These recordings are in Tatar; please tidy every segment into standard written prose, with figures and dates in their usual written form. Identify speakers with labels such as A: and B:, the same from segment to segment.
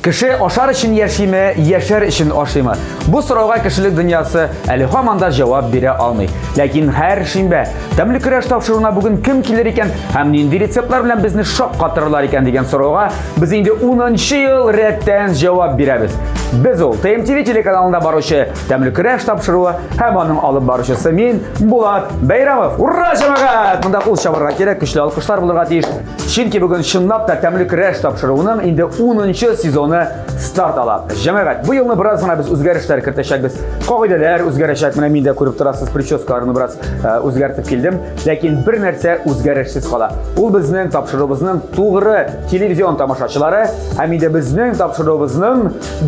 A: Кеше ашар өчен яшиме, яшәр өчен ашыймы? Бу сорауга кешелек дөньясы әле һаман да җавап бирә алмый. Ләкин һәр шимбә тәмле көрәш тапшыруына бүген кем килер икән һәм нинди рецептлар белән безне шаккатырырлар икән дигән сорауга без инде 10 ел рәттән җавап бирәбез. Без ул ТМТВ телеканалында баручы Тәмле көрәш тапшыруы һәм аның алып баручысы мин, Булат Бәйрәмов. Ура, җәмәгать! Монда кул чабарга кирәк, көчле алкышлар булырга тиеш. Чөнки бүген чынлап та Тәмле көрәш тапшыруының инде 10 сезоны старт ала. Җәмәгать, бу елны бераз гына без үзгәрешләр кертәчәкбез. Кагыйдәләр үзгәрәчәк. Менә мин дә күреп торасыз, прическаларны бераз үзгәртеп килдем. Ләкин бер нәрсә үзгәрешсез кала. Ул безнең тапшыруыбызның тугры телевизион тамашачылары һәм инде безнең тапшыруыбызның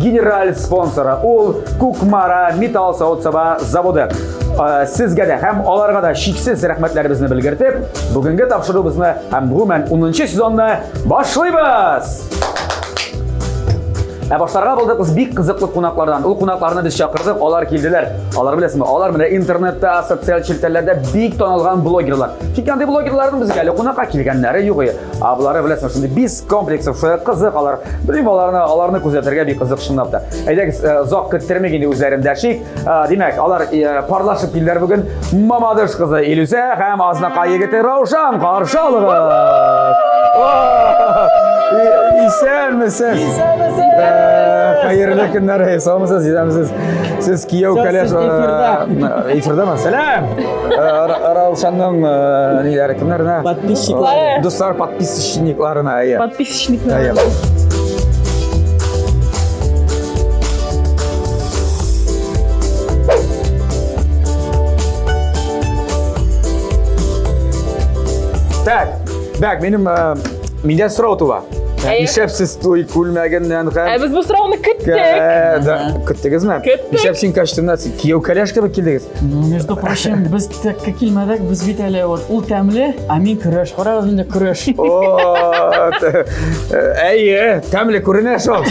A: генераль спонсоры ул Кукмара металл савыт-саба заводы. Сезгә дә һәм аларга да чиксез рәхмәтләребезне белгертеп, бүгенге тапшыруыбызны һәм гомумән 10 сезонны башлыйбыз! Ә башларга булдык без бик кызыклы кунаклардан. Ул кунакларны без чакырдык, алар килделәр. Алар беләсезме, алар менә интернетта, социаль челтәрләрдә бик танылган блогерлар. Чөнки андый блогерларның безгә әле кунакка килгәннәре юк. Ә болары беләсезме, шундый без комплексов, кызык алар. Белмим, аларны, аларны күзәтергә бик кызык чынлап та. Әйдәгез, озак көттермик инде үзләрен дәшик. Димәк, алар парлашып килделәр бүген. Мамадыш кызы Илүсә һәм Азнакай егете Раушан каршы алыгыз. Исәнмесез.
B: Исәнмесез.
A: Хәерле көннәр, саумысыз, исәнмесез. Сез кияү кәләш эфирдамы? Сәлам. Раушанның ниләре кемнәренә?
B: Подписчиклары.
A: Дуслар, подписчикларына, әйе.
B: Подписчиклар.
A: Так, так, минем миндә сорау туа. Нишләп сез туй күлмәгеннән һәм
B: Ә без бу сорауны көттек.
A: Да, көттегезме?
B: Көттек.
A: Нишләп син костюмнан кияү кәләш кебек килдегез?
C: Ну, между прочим, без тәккә килмәдек, без бит әле вот ул тәмле, ә мин көрәш. Карагыз инде көрәш.
A: О, әйе, тәмле күренә шул.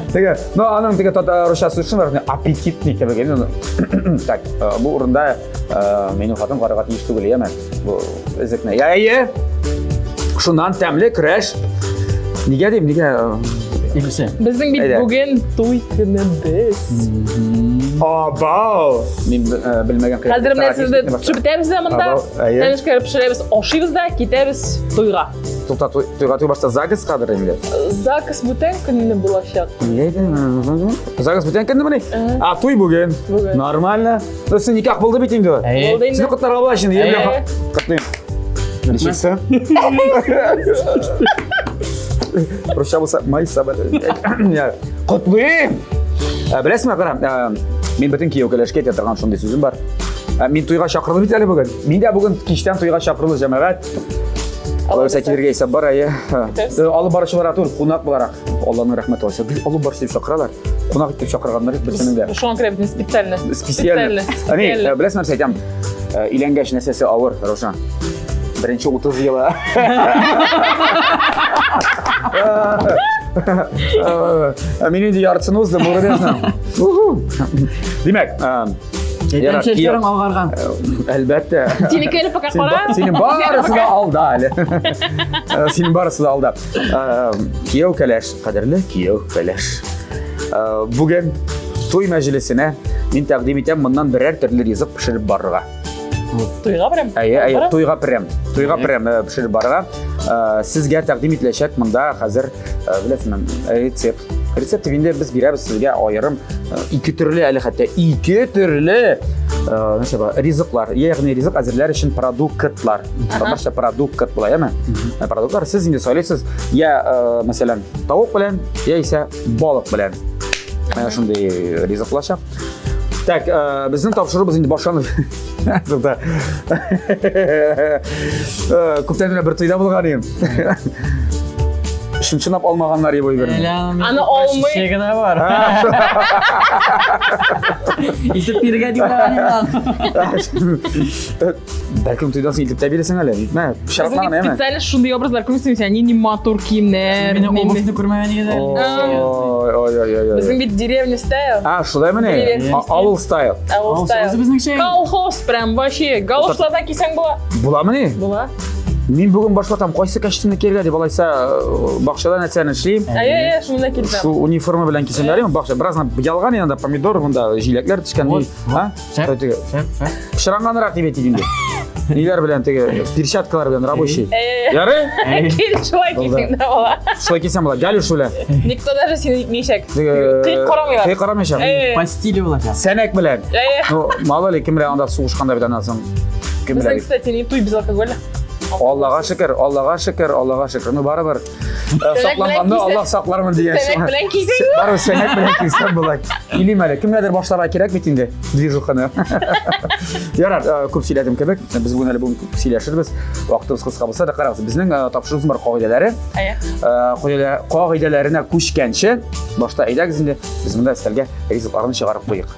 A: Теге, ну аның теге татар русча сүз шул, аппетитный кебек. Инде так, бу урында минем хатын карарга тиеш түгел, яме. Бу эзекне. Әйе. Шуннан тәмле көрәш. Нигә дим, нигә?
C: Илүсә.
B: Безнең бит бүген туй көнебез.
A: Абау! Мин белмәгән кыяфәт.
B: Хәзер менә сезне төшеп бетәбез дә монда. Тәнешкә пешерәбез, ашыйбыз да, китәбез туйга.
A: Тукта, туйга туй башта ЗАГС кадыр инде.
B: ЗАГС бүтән көнне булачак.
A: Нигә әйтәм? ЗАГС бүтән көнне мени? А, туй бүген. Нормально. Син никах булды бит инде.
B: Булды инде.
A: Сине котларга була инде. Котлыйм. Ничексе? Русча булса, майса. Котлыйм! Беләсеңме, кара, мин бөтен кияү кәләшкә әйтә торган шундый сүзем бар. Мин туйга чакырылдым бит әле бүген. Мин дә бүген кичтән туйга чакырылды, җәмәгать. Алайса килергә исәп бар, әйе. Алып баручы буларак түгел, кунак буларак. Алланың рәхмәте булсын. Гел алып баручы дип чакыралар. Кунак итеп чакырганнар бит берсенең дә.
B: Шуңа күрә бит специально.
A: Специально. Әни, беләсең нәрсә әйтәм? Өйләнгәч нәрсәсе авыр, Раушан? Беренче 30 елы. Мин инде яртысын уздым, урыдесың. Димәк,
C: Әйтәм чәчләрең агарган.
A: Әлбәттә.
B: Синеке әле пока кара.
A: Синең барысы да алда әле. Синең барысы да алда. Кияү кәләш, кадерле кияү кәләш. Бүген туй мәҗлесенә мин тәкъдим итәм моннан берәр төрле ризык пешереп барырга.
B: Туйга прям?
A: Әйе, әйе, туйга прям. Туйга прям пешереп барырга. Сезгә тәкъдим ителәчәк монда хәзер, беләсезме, рецепт. Рецепт инде без бирәбез сезгә аерым ике төрле әле хәтта ике төрле нәрсә бар, ризыклар, ягъни ризык әзерләр өчен продуктлар. Татарча продукт була, яме? Продуктлар сез инде сайлыйсыз, я, мәсәлән, тавык белән, яисә балык белән. Менә шундый ризык булачак. Так, безнең тапшыруыбыз инде башланып. Тукта. Күптән генә бер туйда булган идем. Чын-чынлап алмаганнар ебой бер.
B: Аны алмый.
C: Шеше генә бар. Илтеп бирергә дип уйлаган.
A: Бәлкем туйдан соң илтеп тә бирәсең әле. Нитмә, пычратмаган, әйме?
B: Специально шундый образлар күрмисең син, нинди матур киемнәр.
C: Мине обувьны күрмәгән идең әле.
A: Ой, ой, ой, ой.
B: Безнең бит деревня стайл.
A: А, шулаймыни?
B: Деревня
A: Авыл стайл.
B: Авыл стайл.
C: Үзебезнеңчә.
B: Колхоз прям вообще. Галошлардан кисәң була.
A: Буламыни?
B: Була.
A: Мин бүген башлатам, кайсы костюмны кияргә дип, алайса э, бакчада нәрсәне эшлим.
B: Әйе, әйе, шунда килсәм.
A: Шул униформа белән кисәм ярыймы? Бакча бераз ялган инде, помидор монда җиләкләр төшкән.
C: Вот,
A: А?
C: Шәп,
A: Теге
C: шәп, шәп.
A: пычранганрак дип әйтик инде. Ниләр белән теге перчаткалар белән рабочий.
B: Әйе.
A: Ярый?
B: Кил, шулай кисең дә була.
A: Шулай кисәм була. Галюш белән.
B: Никто даже сине итмәячәк.
A: Теге
B: Кыйк карамыйлар.
A: Кыйк карамыйчак.
B: Әйе.
C: По стилю булачак.
A: Сәнәк белән.
B: Әйе.
A: Ну, мало ли кем белән анда сугышканда бит аннан соң. Кем белә
B: Безнең,
A: бит.
B: кстати, не туй без алкоголя.
A: Аллага шөкер, Аллага шөкер, Аллага шөкер. Ну барыбер э, сакланганны
B: белән
A: Аллаһ саклармын дигән.
B: Сәнәк белән кисең.
A: Барыбер сәнәк белән кисәм була. Килим әле. Кемгәдер башларга кирәк бит инде движуханы. Ярар, э, күп сөйләдем кебек. Без бүген әле бүген күп сөйләшербез. Вакытыбыз кыска булса да карагыз. Безнең э, тапшыруыбызның бар кагыйдәләре.
B: Әйе.
A: Э, Кагыйдәләренә күчкәнче, башта әйдәгез инде без монда өстәлгә ризыкларны чыгарып куйыйк.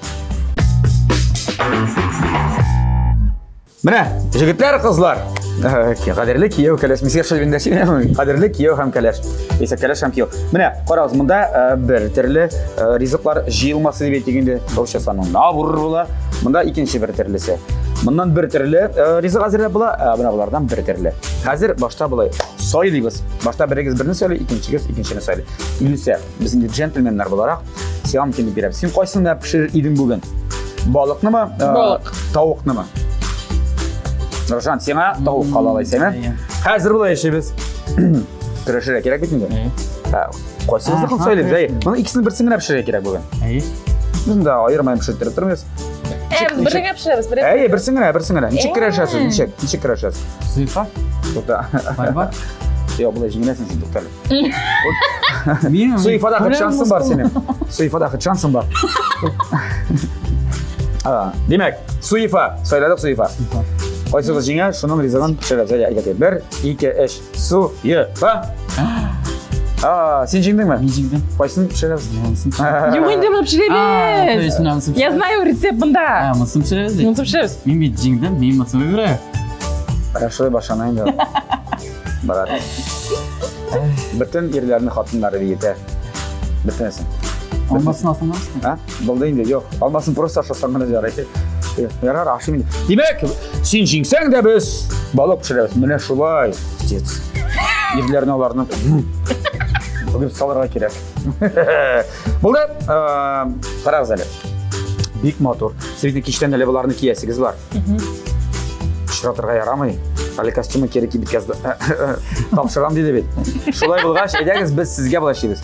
A: Менә, җегетләр, кызлар, э, кадерле кияү, кәләш. Мин сезгә шулай эндәшим, кадерле кияү һәм кәләш. Яисә кәләш һәм кияү. Менә, карагыз, монда э, бер төрле э, ризыклар җыелмасы дип әйтик инде, русча санның набор була. Монда икенче бер төрлесе. Моннан бер төрле ризык әзерләп була, ә менә болардан бер төрле. Хәзер башта болай сайлыйбыз. Башта берегез берне сайлый, икенчегез икенчене сайлый. Илүсә, без инде джентльменнар буларак, сиңа мөмкинлек бирәбез. Син кайсын да пешерер идең бүген? Балыкнымы? Э,
B: Балык.
A: Тавыкнымы? Рушан, сиңа тавык кала алайса, әйме? Хәзер болай эшлибез. Көрәшергә кирәк бит инде. Ә, Кайсыгызны сайлыйбыз? Әйе, моның икесенең берсен генә пешерергә кирәк бүген.
C: Әйе.
A: Без монда аермаем пешереп тормыйбыз.
B: Ә, без бер генә пешерәбез, бер.
A: Әйе, берсен генә, берсен генә. Ничек көрәшәсез? Ничек? Ничек көрәшәсез?
C: Суефа?
A: Тукта.
C: Борьба?
A: Юк, болай җиңеләсең син, туктале.
C: Мин
A: Суефада хоть шансың бар синең. Суефада хоть шансың бар. А, Димәк, Суефа, сайладык Суефа. Кайсыгыз җиңә, шуның ризыгын пешерәбез. Әйдә, әйдә, бер, ике, өч. Суефа. А, син җиңдеңме?
C: Мин җиңдем.
A: Кайсын пешерәбез?
C: Монысын
B: Юк инде моны
C: А, то
B: пешерәбез.
C: есть менә монысын
B: Я
C: пешерәбез.
B: знаю рецепт монда.
C: А, монысын пешерәбез ди.
B: Монысын пешерәбез.
C: Мин бит җиңдем, мин монысын выбираю.
A: Хорошо, башлана инде. Брат. Бөтен ирләрне хатыннары биетә. Бөтенесен.
C: Алмасын алсаң аласың.
A: А? Булды инде, юк. Алмасын просто ашасаң гына ярый. Ярар, ашыйм инде. Димәк, син җиңсәң дә без балык пешерәбез. Менә шулай, отец. Ирләрне аларны бөгеп салырга кирәк. Булды. Карагыз әле. Бик матур. Сез бит кичтән әле боларны киясегез бар. Очратырга ярамый. Әле костюмы кире киеп беткәс тапшырам диде бит. Шулай булгач, әйдәгез без сезгә болай эшлибез.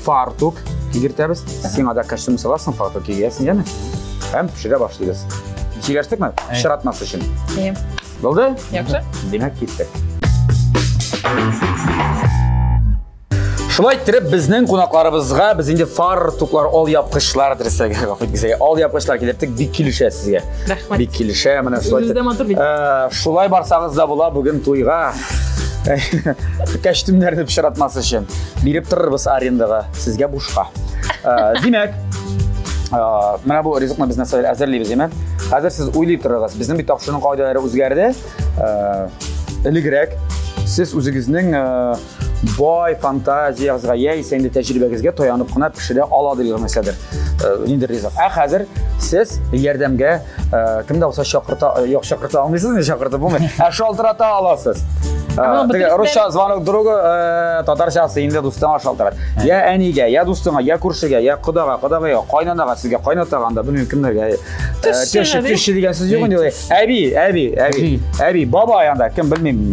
A: Фартук кигертәбез. Сиңа да костюм саласың, фартук кигәсең, яме? Һәм пешерә башлыйбыз. Сөйләштекме? Пычратмас өчен.
B: Әйе.
A: Булды?
B: Яхшы.
A: Димәк, киттек. Шулай иттереп, безнең кунакларыбызга без инде фартуклар, алъяпкычлар дөресрәге, гафу итегез, алъяпкычлар килерттек, бик килешә сезгә.
B: Рәхмәт.
A: Бик килешә, менә шулай.
B: Үзегез дә матур бит.
A: Э, шулай барсагыз да була бүген туйга. Костюмнәрне пычратмас өчен. Биреп торырбыз арендага, сезгә бушка. Э, димәк, э, менә бу ризыкны без нәрсә әзерлибез, димәк. Хәзер сез уйлый торыгыз. Безнең бит тапшыруның кагыйдәләре үзгәрде. Элегрәк сез үзегезнең бай фантазиягызга яисә инде тәҗрибәгезгә таянып кына пешерә ала дигән нәрсәдер. Ниндер ризык. Ә хәзер сез ярдәмгә кем дә булса чакырта, юк, чакырта алмыйсыз, инде чакыртып булмый. Ә шалтырата аласыз. Теге русча звонок другу, татарчасы инде дустыңа шалтырат. Я әнигә, я дустыңа, я күршегә, я кодага, кодагыйга, кайнанага, сезгә кайнатага анда белмим кемнәргә. Теща, теща дигән сүз юк инде. Әби, әби, әби, әби, бабай анда, кем белмим.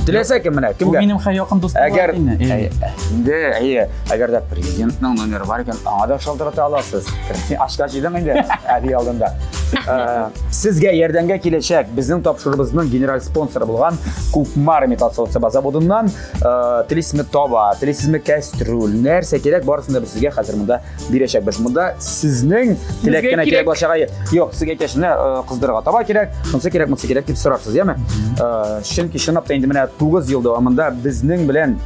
A: Теләсә кем менә, кемгә?
C: Бу минем хәй якын дустым
A: Әгәр инде, әйе, әгәр дә президентның номеры бар икән, аңа да шалтырата аласыз. Син ашка җыйдың инде әби алдында. Сезгә ярдәмгә киләчәк безнең тапшыруыбызның генераль спонсоры булган Кукмара металл савыт-саба заводыннан телисезме таба, телисезме кәстрүл, нәрсә кирәк, барысын да без сезгә хәзер монда бирәчәкбез. Монда сезнең теләк кенә кирәк булачак. Юк, сезгә әйтәчәк, менә э, кыздырырга таба кирәк, шунысы кирәк, монысы кирәк дип сорарсыз, яме? Э, чөнки чынлап та инде менә 9 ел дәвамында безнең белән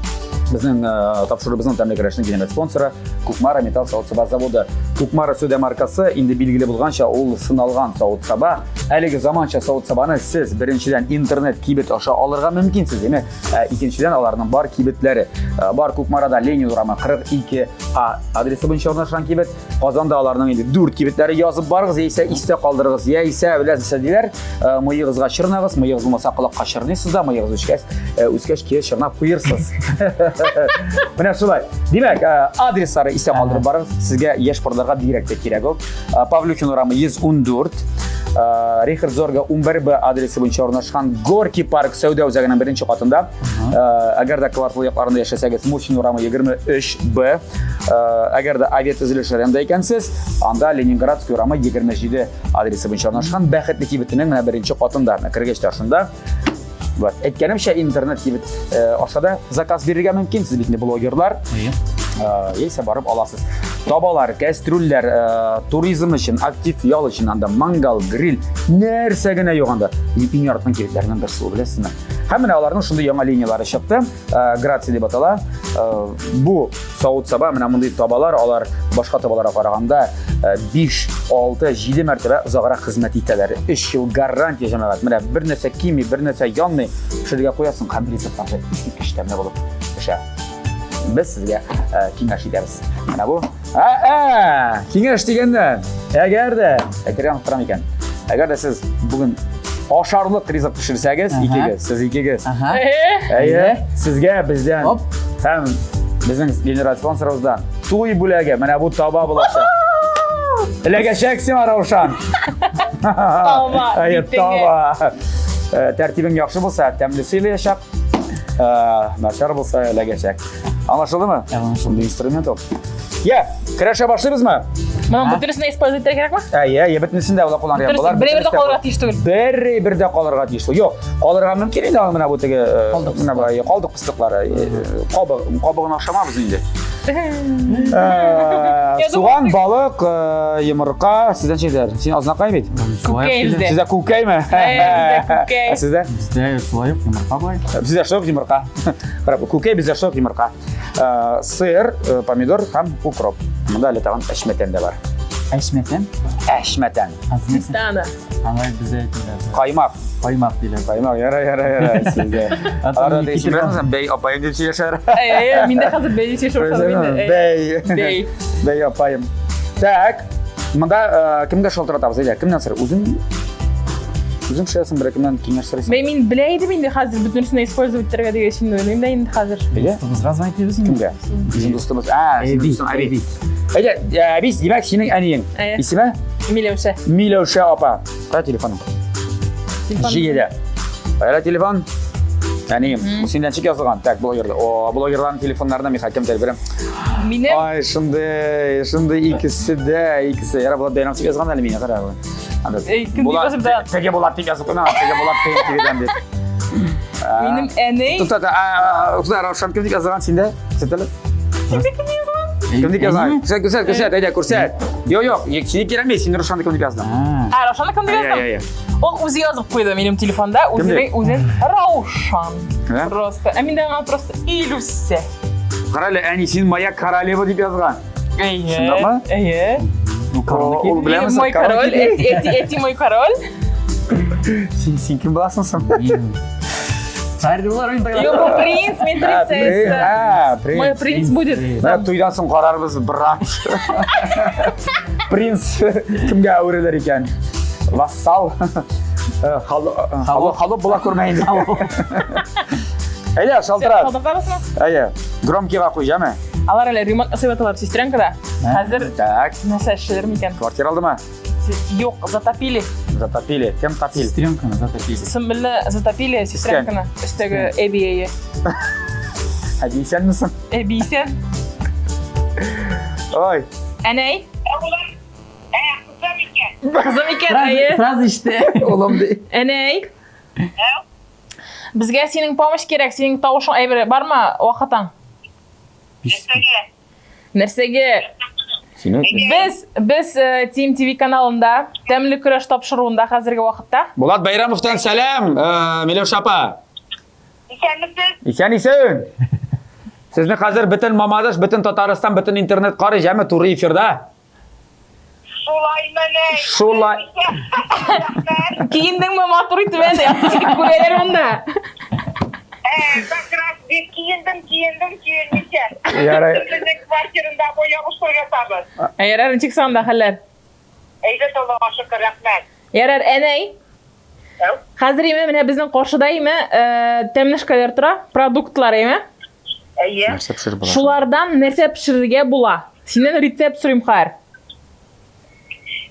A: Безнең э, тапшыруыбызның тәмле көрәшнең генераль спонсоры Кукмара металл савыт-саба заводы. Кукмара сәүдә маркасы инде билгеле булганча ул сыналган савыт-саба. Әлеге заманча савыт-сабаны сез беренчедән интернет кибет аша алырга мөмкинсез, димәк, ә икенчедән аларның бар кибетләре. Э, бар Кукмарада Ленин урамы 42 А адресы буенча урнашкан кибет. Казанда аларның инде дүрт кибетләре язып барыгыз, яисә истә калдырыгыз, яисә беләсез диләр, э, мыегызга чырнагыз, мыегыз булмаса колакка чырныйсыз да, мыегыз үскәч, э, үскәч кире чырнап куерсыз. Менә шулай. Димәк, э, адреслары истә калдырып барыгыз, сезгә яшь парларга бигрәк тә кирәк ул. Павлюхин урамы 114, Рихард Зорга 11Б адресы буенча урнашкан Горки парк сәүдә үзәгенең беренче катында. Әгәр дә квартал якларында яшәсәгез, Мусин урамы 23Б. Э, әгәр дә авиатөзелеш районында икәнсез, анда Ленинградский урамы 27 адресы буенча урнашкан Бәхетле кибетенең менә беренче катында, менә кергәч тә шунда. Вот. Әйткәнемчә, интернет кибет э, аша да заказ бирергә мөмкин, сез бит инде блогерлар. Э, яисә барып аласыз. Табалар, кәстрүлләр, э, туризм өчен, актив ял өчен анда мангал, гриль, нәрсә генә юк анда. Иң яраткан кибетләрнең берсе ул, беләсезме? Һәм менә аларның шундый яңа линияләре чыкты. Э, Грация дип атала. Э, бу савыт-саба, менә мондый табалар, алар башка табаларга караганда 5, 6, 7 мәртәбә озаграк хезмәт итәләр. 3 ел гарантия җәмәгать. Менә бер нәрсә кими, бер нәрсә янмый. Пешерергә куясың һәм рецептлар искиткеч тәмле булып пешә. Без сезгә э, киңәш итәбез. Менә бу. Ә, киңәш дигәндә, әгәр дә, әйтергә оныттырам икән. Әгәр дә сез бүген ашарлык ризык пешерсәгез, икегез, сез икегез. Әйе, сезгә бездән Оп. һәм безнең генераль спонсорыбыздан туй бүләге, менә бу таба булачак. Эләгәчәк сиңа, Раушан.
B: Таба.
A: Әйе, таба. Э, тәртибең яхшы булса, тәмле сыйлаячак. Э, начар булса, эләгәчәк. Аңлашылдымы? Аңлашылды. Инструмент ул. Я, көрәшә башлыйбызмы?
B: Моның бөтенесен использовать итәргә кирәкме?
A: Әйе, әйе, бөтенесен дә ул кулланырга.
B: Болар бер бер дә калырга тиеш түгел.
A: Бер бер дә калырга тиеш түгел. Юк, калырга мөмкин инде аның менә бу теге э, менә бу калдык пыстыклары. Э, кабык, кабыгын ашамабыз инде. Э, суган, балык, йомырка, сездә ничек? Син азнакай бит?
B: Күкәй бездә.
A: Сездә күкәйме?
B: Бездә күкәй.
A: Ә сездә?
C: Бездә шулай ук йомырка болай.
A: Бездә шулай ук йомырка. Карап, күкәй бездә шулай ук йомырка. Э, сыр, э, помидор һәм укроп. Монда әле тагын әшмәтән дә бар.
C: Әшмәтән?
A: Әшмәтән.
B: Сметана.
C: Алай бездә әйтәләр.
A: Каймак.
C: Каймак диләр.
A: Каймак, яра, яра, яра. Сездә. Арада исемнәрме? Бәй апаем дип сөйләшәр.
B: Әй, мин дә хәзер бәй дип сөйләшә башладым инде.
A: Бәй.
B: Бәй.
A: Бәй апаем. Так, Монда э, кемгә шалтыратабыз, әйдә, кемнән сорый? Үзең Үзең шәсен бер кемнән киңәш сорыйсың?
B: Мин мин белә идем инде хәзер бөтенесен использовать итәргә дигәч инде уйлыйм да инде хәзер.
A: Әйдә.
C: Дустыбызга звонить итәбез инде.
A: Кемгә? Безнең дустыбыз. А, синең
C: Әби.
A: дустың Әби. Әйдә, э, әби, димәк, синең әниең.
B: Әйе.
A: Исеме?
B: Миләүшә.
A: Миләүшә апа. Кая телефоның?
B: Телефон.
A: Җигедә. Кая телефон? Әнием, бу синнән ничек язылган? Так, блогерлар. О, блогерларның телефоннарына мин хаким тәлберем.
B: Минем
A: Ай, шундый, шундый икесе дә, икесе. Яра Булат Бәйрәм дип язган әле мине, кара. Анда.
B: Эй, кем дип
A: Булат,
B: язып да?
A: Теге Булат дип язып куймаган, теге Булат дигән тегедән дип.
B: Минем әни.
A: Тукта, тукта, Раушан кем дип язган синдә? Күрсәт әле. Кем дип язган? Күрсәт, күрсәт, күрсәт, әйдә, күрсәт. Юк, юк, сине кирәкми, син Раушанны кем дип яздың?
B: Ә, Раушанны кем дип яздым?
A: Әйе, әйе.
B: Ул үзе язып куйды минем телефонда,
A: Кем дип?
B: үзенең үзен Раушан.
A: Ә?
B: Просто. Ә миндә аңа просто Илүсә.
A: Кара әле, әни, син моя королева дип язган.
B: Әйе.
A: Чынлапмы?
B: Әйе.
C: Ну, корона
A: Ул беләме
B: Мой король, эти, эти, эти мой король.
A: Син, син кем буласың соң?
C: Царь булар мин
B: Юк, бу принц, мин принцесса.
A: А, принц.
B: Мой принц будет.
A: Менә туйдан соң карарбыз, брат. Принц кемгә әверелер икән? Вассал. Э, хало, хало була күрмә инде. Әйдә, шалтырат.
B: Шалтыратабызмы?
A: Әйе. Громкийга куй, яме.
B: Алар әле ремонт ясап яталар сестренкада. Хәзер
A: Так,
B: нәрсә эшләр микән?
A: квартира алдымы?
B: Юк, затопили.
A: Затопили. Кем топил?
C: Сестренканы затопили.
B: Сөмбелне затопили сестренканы. Өстәге әби.
A: Әби исәнмесең?
B: Әби исән.
A: Ой.
B: Әнәй. Кызым икән. Әйе.
C: Сразу иште.
A: Улым ди.
B: Әнәй. Безгә синең помощь кирәк, синең тавышың әйбере бармы вакытың?
D: Нәрсәгә?
B: Нәрсәгә?
A: Сине
B: Без без э, Team TV каналында тәмле көрәш тапшыруында хәзерге вакытта.
A: Булат Байрамовтан сәлам, э, Миләүшә апа.
D: Исәнмесез?
A: Исән исән. Сезне хәзер бөтен Мамадыш, бөтен Татарстан, бөтен интернет карый, җәме туры эфирда.
D: Шулаймыни?
A: Шулай.
D: Рәхмәт.
B: Киендеңме матур итеп әле? Күрәләр монда.
D: Ә, как раз бик киендем, киендем, киенмичә.
A: Ярай.
D: Безнең квартирында бу ябыштырып ятабыз.
B: Ә, Ярар, ничек соң анда хәлләр?
D: Әйбәт, Аллага шөкер, рәхмәт.
B: Ярар, әнәй.
D: Әү.
B: Хәзер име менә безнең каршыда име э, тәмнешкәләр тора, продуктлар име.
D: Әйе.
A: Нәрсә пешереп була?
B: Шулардан нәрсә пешерергә була? Синнән рецепт сорыйм хәзер.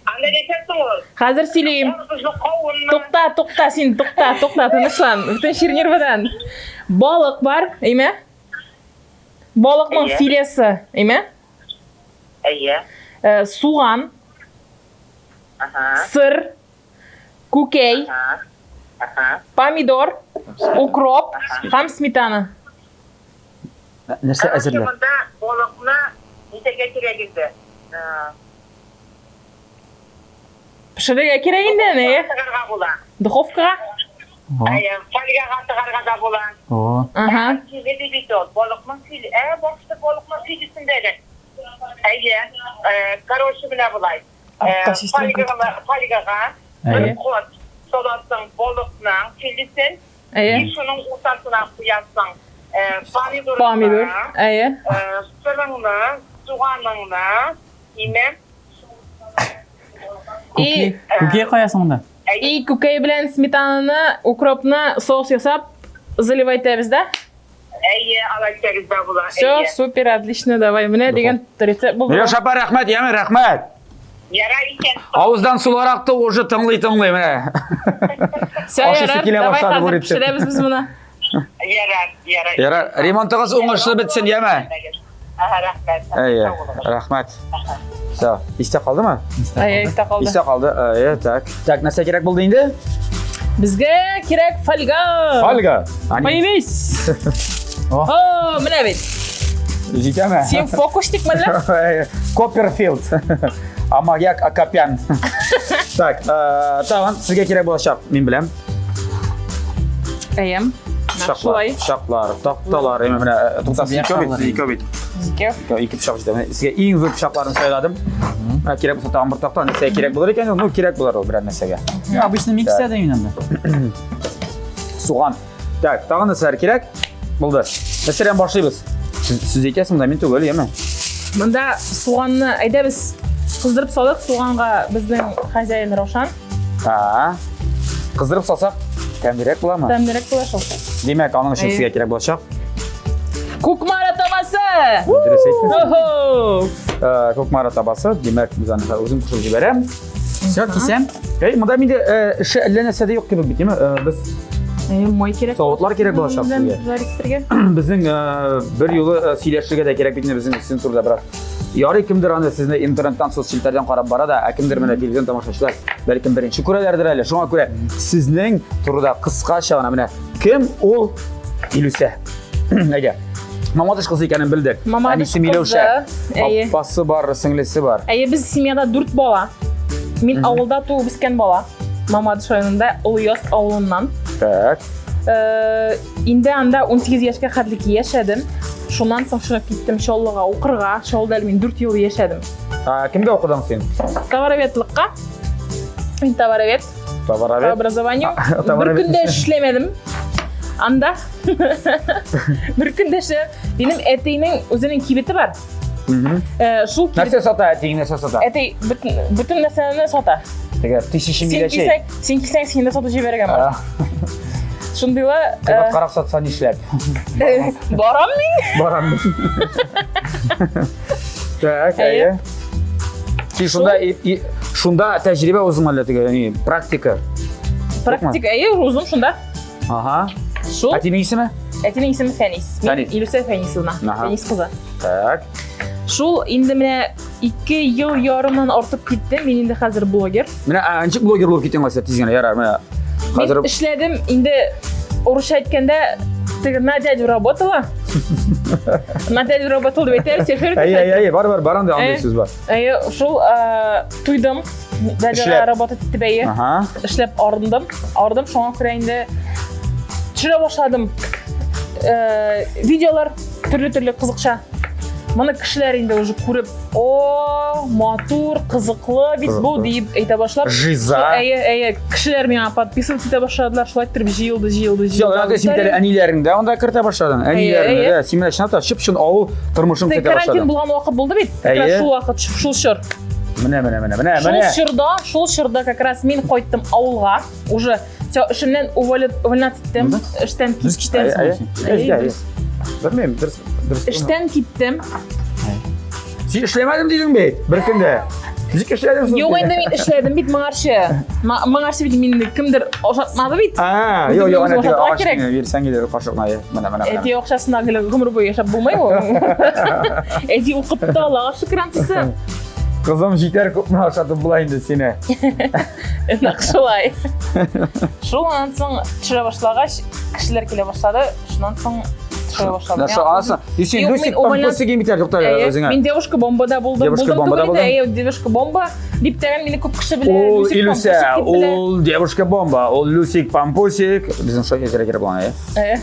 D: Анда нәрсә соң ул?
B: Хәзер сөйлим.
D: Карбызлы кавынмы?
B: Тукта, тукта син, тукта, тукта, тынычлан. Бөтен чир нервыдан. Балык бар, име? Балыкның
D: Әйе.
B: филесы, име?
D: Әйе.
B: Э, суган,
D: Ага.
B: сыр, күкәй,
D: Ага. Ага.
B: помидор, укроп һәм сметана.
A: Нәрсә
D: Короче,
A: әзерләр?
D: монда балыкны нитәргә кирәк инде. Э,
B: Пешерергә кирәк инде, әне.
D: Тыгарга була.
B: Духовкага?
D: Әйе, фольгага тыгарга да була.
C: О.
B: Ага.
D: Филе ди бит ул. Балыкның филе. Ә, башта балыкның филесендә әле. Әйе. Э, Короче, менә болай. Э,
B: Артта сестренка.
D: Фольгага, фольгага бер
C: Әйе.
D: кот саласың балыкның филесен.
B: Әйе.
D: И шуның уртасына куясың. Э, помидорыңны,
B: Помидор. Әйе.
D: э, сырыңны, суганыңны, име.
B: И
C: Күкәй каясың монда?
B: И күкәй белән сметананы, укропны соус ясап заливать итәбез дә.
D: Әйе, алай итсәгез дә була.
B: Все,
D: Әйе.
B: супер, отлично, давай. Менә дигән рецепт булды.
A: Миләүшә апа, рәхмәт, яме, рәхмәт.
D: Ярар икән.
A: Авыздан сулар акты, уже тыңлый-тыңлый менә.
B: Все,
A: Ашыйсы
B: ярар,
A: килә
B: давай
A: башлады бу
B: хәзер
A: рецепт.
B: пешерәбез без моны.
D: Ярар, ярар.
A: Ярар, ремонтыгыз уңышлы бетсен, яме.
D: Ага, рәхмәт.
A: Әйе, рәхмәт. Все, истә калдымы?
B: Әйе, истә калды.
A: Истә калды. Әйе, так. Так, нәрсә кирәк булды инде?
B: Безгә кирәк фольга.
A: Фольга. Ани,
B: Появись.
C: О.
B: О, менә бит.
A: Җитәме?
B: Син фокусник мәллә?
A: Әйе, Копперфилд. Амаяк Акопян. Так, э, тагын сезгә кирәк булачак, мин беләм.
B: Әйе.
A: Пычаклар,
B: Шулай.
A: пычаклар, такталар, әмма менә э, тукта, сез икәү бит, сез икәү бит.
B: Икәү.
A: Икәү, ике пычак җитә. Менә Сезгә иң зур пычакларны сайладым. Менә кирәк булса тагын бер такта, нәрсәгә кирәк булыр икән, ну кирәк булыр ул берәр нәрсәгә.
C: Обычно мин кисә дә мин анда.
A: Суган. Так, тагын нәрсәләр кирәк? Булды. Нәрсәдән башлыйбыз? Сез, сез әйтәсез монда, мин түгел, яме?
B: Монда суганны әйдә без кыздырып салыйк суганга безнең хозяин Раушан.
A: А. Кыздырып салсак, тәмлерәк буламы?
B: Тәмлерәк була шул.
A: Димәк, аның өчен
B: Әйе.
A: сезгә кирәк булачак.
B: Кукмара табасы!
A: Дөрес әйттең.
B: Охо!
A: Э, Кукмара табасы, димәк, без аны үзем кушып җибәрәм.
C: Все, кисәм.
A: Эй, монда миндә э, эше әллә нәрсә дә юк кебек бит, димме? Э, Без
B: Әйе, май кирәк.
A: савытлар кирәк булачак сезгә.
B: Жарить
A: Безнең э, бер юлы э, сөйләшергә дә кирәк бит инде безнең сезнең турыда бераз. Ярый кемдер аны сезне интернеттан, соцчелтәрдән карап бара да, ә кемдер менә телевизион тамашачылар бәлкем беренче күрәләрдер әле. Шуңа күрә сезнең турыда кыскача гына менә кем ул Илүсә. Әйдә. Мамадыш кызы икәнен белдек.
B: Мамадыш
A: Әнисе Миләүшә.
B: кызы, әйе.
A: Апасы бар, сеңлесе бар.
B: Әйе, без семьяда дүрт бала. Мин авылда туып үскән бала. Мамадыш районында Олыяз авылыннан.
A: Так.
B: Э, инде анда 18 яшькә хәтлек яшәдем. Шуннан соң чыгып киттем Чаллыга укырга. Чаллыда әле мин 4 ел яшәдем.
A: А, кемгә укыдың син?
B: Товароведлыкка. Мин товаровед по
A: Товаровед.
B: образованию. Бер
A: товаровед.
B: көндә эшләмәдем. Анда. Бер көндә эшләмәдем. Минем әтинең үзенең кибете бар.
A: Мгм.
B: Э, шул кибет
A: Нәрсә сата әтиең, нәрсә сата?
B: Әти бөтен бөтен нәрсәне сата.
A: Теге тысяча
B: Син
A: миләшәй.
B: килсәң, син килсәң, син дә сатып җибәрергә мөмкин.
A: А,
B: Шундыйла э,
A: Кыйбаткарак сатса нишләп?
B: барам мин.
A: Барам мин. Так,
B: Әйе.
A: әйе. Син шунда и- и- шунда тәҗрибә уздың әллә теге, ни, практика.
B: Практика, әйе, уздым шунда.
A: Ага.
B: Шул.
A: Әтинең исеме?
B: Әтинең исеме Фәнис. Мин
A: Фәнис.
B: Илүсә Фәнисовна.
A: Ага.
B: Фәнис кызы.
A: Так.
B: Шул инде менә 2 ел ярымнан артып китте. Мин инде хәзер блогер.
A: Менә а, ничек блогер булып киттең Ләйсә тиз генә ярар менә. Хәзер
B: Мин эшләдем инде урысча әйткәндә теге на дядю работала. На дядю работала дип әйтәләр, сефер.
A: Әй, әй, әй, бар, бар, бар андый андый
B: Әй.
A: сүз бар.
B: Әйе, шул э, туйдым. Дядяга
A: Эшләп.
B: работать итеп әйе.
A: Ага.
B: Эшләп арындым. Ардым, шуңа күрә инде төшерә башладым. видеолар төрле-төрле кызыкча. Моны кешеләр инде уже күреп, о, матур, кызыклы бит бу диеп әйтә башлап.
A: Жиза.
B: Әйе, әйе, кешеләр миңа подписываться итә башладылар, шулай иттереп җыелды, җыелды,
A: җыелды. Син әле әниләреңне дә анда кертә башладың. Әниләреңне дә. Син менә чынлап та чып-чын авыл тормышын көтә башладың.
B: Карантин булган вакыт булды бит. Как раз шул вакыт, шул чор.
A: Менә, менә, менә, менә,
B: менә. Шул чорда, шул чорда как раз мин кайттым авылга. Уже все, эшемнән увольняться иттем. Эштән киттем.
A: Белмим, дөрес,
B: дөрес. Эштән киттем.
A: Син эшләмәдем дидең бит, бер көндә. Ничек эшләдең
B: соң? Юк инде мин эшләдем бит моңарчы. Моңарчы бит мине кемдер ашатмады бит.
A: А, юк, юк, ана теге агач бирсәң иде кашыкны. Менә, менә,
B: менә. Әти акчасына гел гомер буе яшәп булмый ул. Әти укытты, Аллага шөкер анысы.
A: Кызым җитәр күпме ашатып була инде сине.
B: Нәкъ шулай. Шул аннан соң төшерә башлагач, кешеләр килә башлады. Шуннан соң төшерә башладым.
A: Нәрсә аласың? И син Люсик Пампусик бит әле тукта үзеңә.
B: Мин девушка бомбада булдым.
A: Девушка бомбада булдым.
B: Әйе, девушка бомба дип тә мине күп кеше белә.
A: Ул Илүсә, ул девушка бомба, ул Люсик Пампусик. Безнең шулай әзрәк кирәк булган, әйе.
B: Әйе.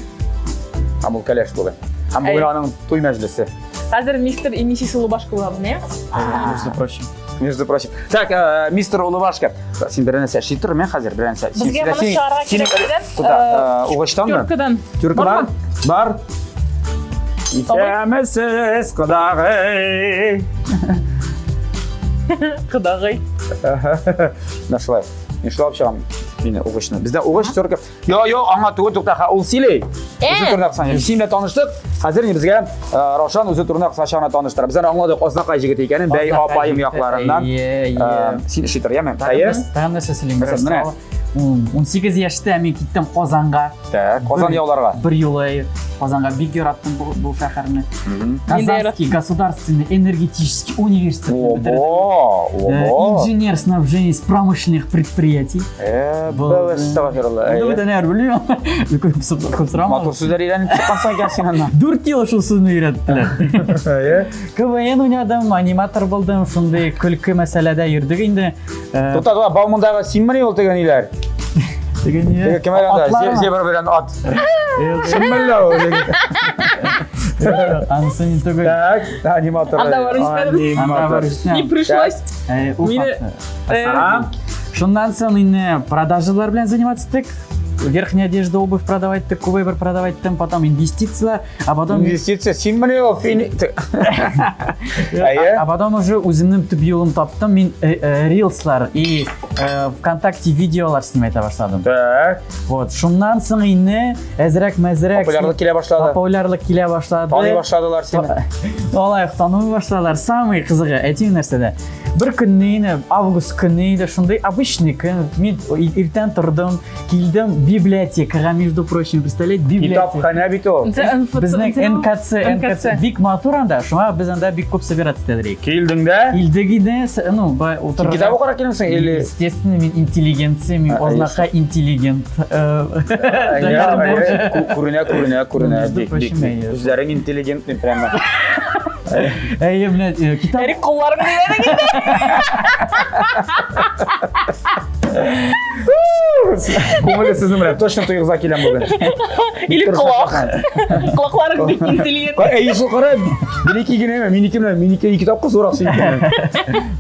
A: Һәм ул кәләш бүген. Һәм бүген аның туй мәҗлесе.
B: Хәзер мистер и миссис Улыбашка булабыз, не?
C: Между прочим.
A: Между прочим. Так, мистер Улыбашка, син бер нәрсә эшли тор, мен хәзер бер нәрсә.
B: Безгә моны чыгарырга кирәк дидем.
A: Куда? Угычтанмы?
B: Тюркадан.
A: Тюрка бар? Бар. Исәнмесез, кодагый.
B: Кодагый.
A: Менә шулай. Мин шулай алып чыгам мине угычны. Бездә угыч, тюрка. Йо, йо, аңа түгел, тукта, ха, ул сөйли.
B: Э.
A: Үзе турында кыскача. Син белән таныштык. Хәзер инде безгә э, Раушан үзе турында кыскача гына таныштыра. Без аны аңладык, Азнакай җегете икәнен, бәй апаем якларыннан.
C: Әйе, әйе.
A: Э, Син эшли тор, яме? Әйе.
C: Тагын нәрсә сөйлим?
A: Мәсәлән, менә.
C: 18 яшьтә мин киттем Казанга.
A: Так, Казан яуларга.
C: Бер юлы Казанга бик яраттым бу, бу шәһәрне. Казанский государственный энергетический университет.
A: Ого, ого.
C: Инженер-снабженец промышленных предприятий.
A: Э, был әстәгъфирулла.
C: Ну, это наверное, белмим. Күп сорама.
A: Матур сүзләр өйрәнеп чыккансың икән син аннан.
C: 4 ел шул сүзне өйрәттеләр. КВН уйнадым, аниматор булдым, шундый көлке мәсьәләдә йөрдек инде.
A: Тукта, тукта, Баумандагы синмени ул теге ниләр?
C: Теге ни?
A: Теге кем әле анда? Зебра белән ат. Синмени ул?
C: Анысы не түгел.
A: Так, аниматор.
B: Анда барып җитмәдем.
C: Анда барып җитмәдем.
B: Не пришлось.
C: Мине Шуннан соң инде продажалар белән заниматься иттек. Верхняя одежда, обувь продавать иттек, күп продавать иттем, потом инвестицияләр. А потом...
A: Инвестиция, син менә ул фини... Әйе.
C: А потом уже үземнең төп юлым таптым. Мин э, э, рилслар и э, ВКонтакте видеолар снимать башладым.
A: Так.
C: Вот, шуннан соң инде әзрәк-мәзрәк
A: Популярлык килә башлады.
C: Популярлык килә башлады.
A: Таный башладылар сине.
C: Алай ук танымый башладылар. Самый кызыгы, әйтим нәрсәдә. Бер көнне инде, август көне иде, шундый обычный көн. Мин иртән тордым, Килдем библиотекага, между прочим, представляете, библиотека.
A: Китапханә бит ул.
C: Безнең НКЦ, НКЦ бик матур анда, шуңа без анда бик күп собираться итәдер.
A: Килдең дә?
C: Килдек иде, ну, бай
A: утырырга. Китап укырга килдеңсең или?
C: Естественно, мин интеллигенция, мин ознака интеллигент.
A: Күренә, күренә, күренә. Бик, бик. Үзләрең интеллигентный прямо.
C: Әйе, менә китап.
B: Эрик кулларың дигәнең инде.
A: Күңеле сезнең белән точно туегызга киләм бүген.
B: Или колак. Колакларың бик интеллигент.
A: Әй, шул кара, бер-ике генә, минеке белән, минеке ике тапкыр зуррак синеке.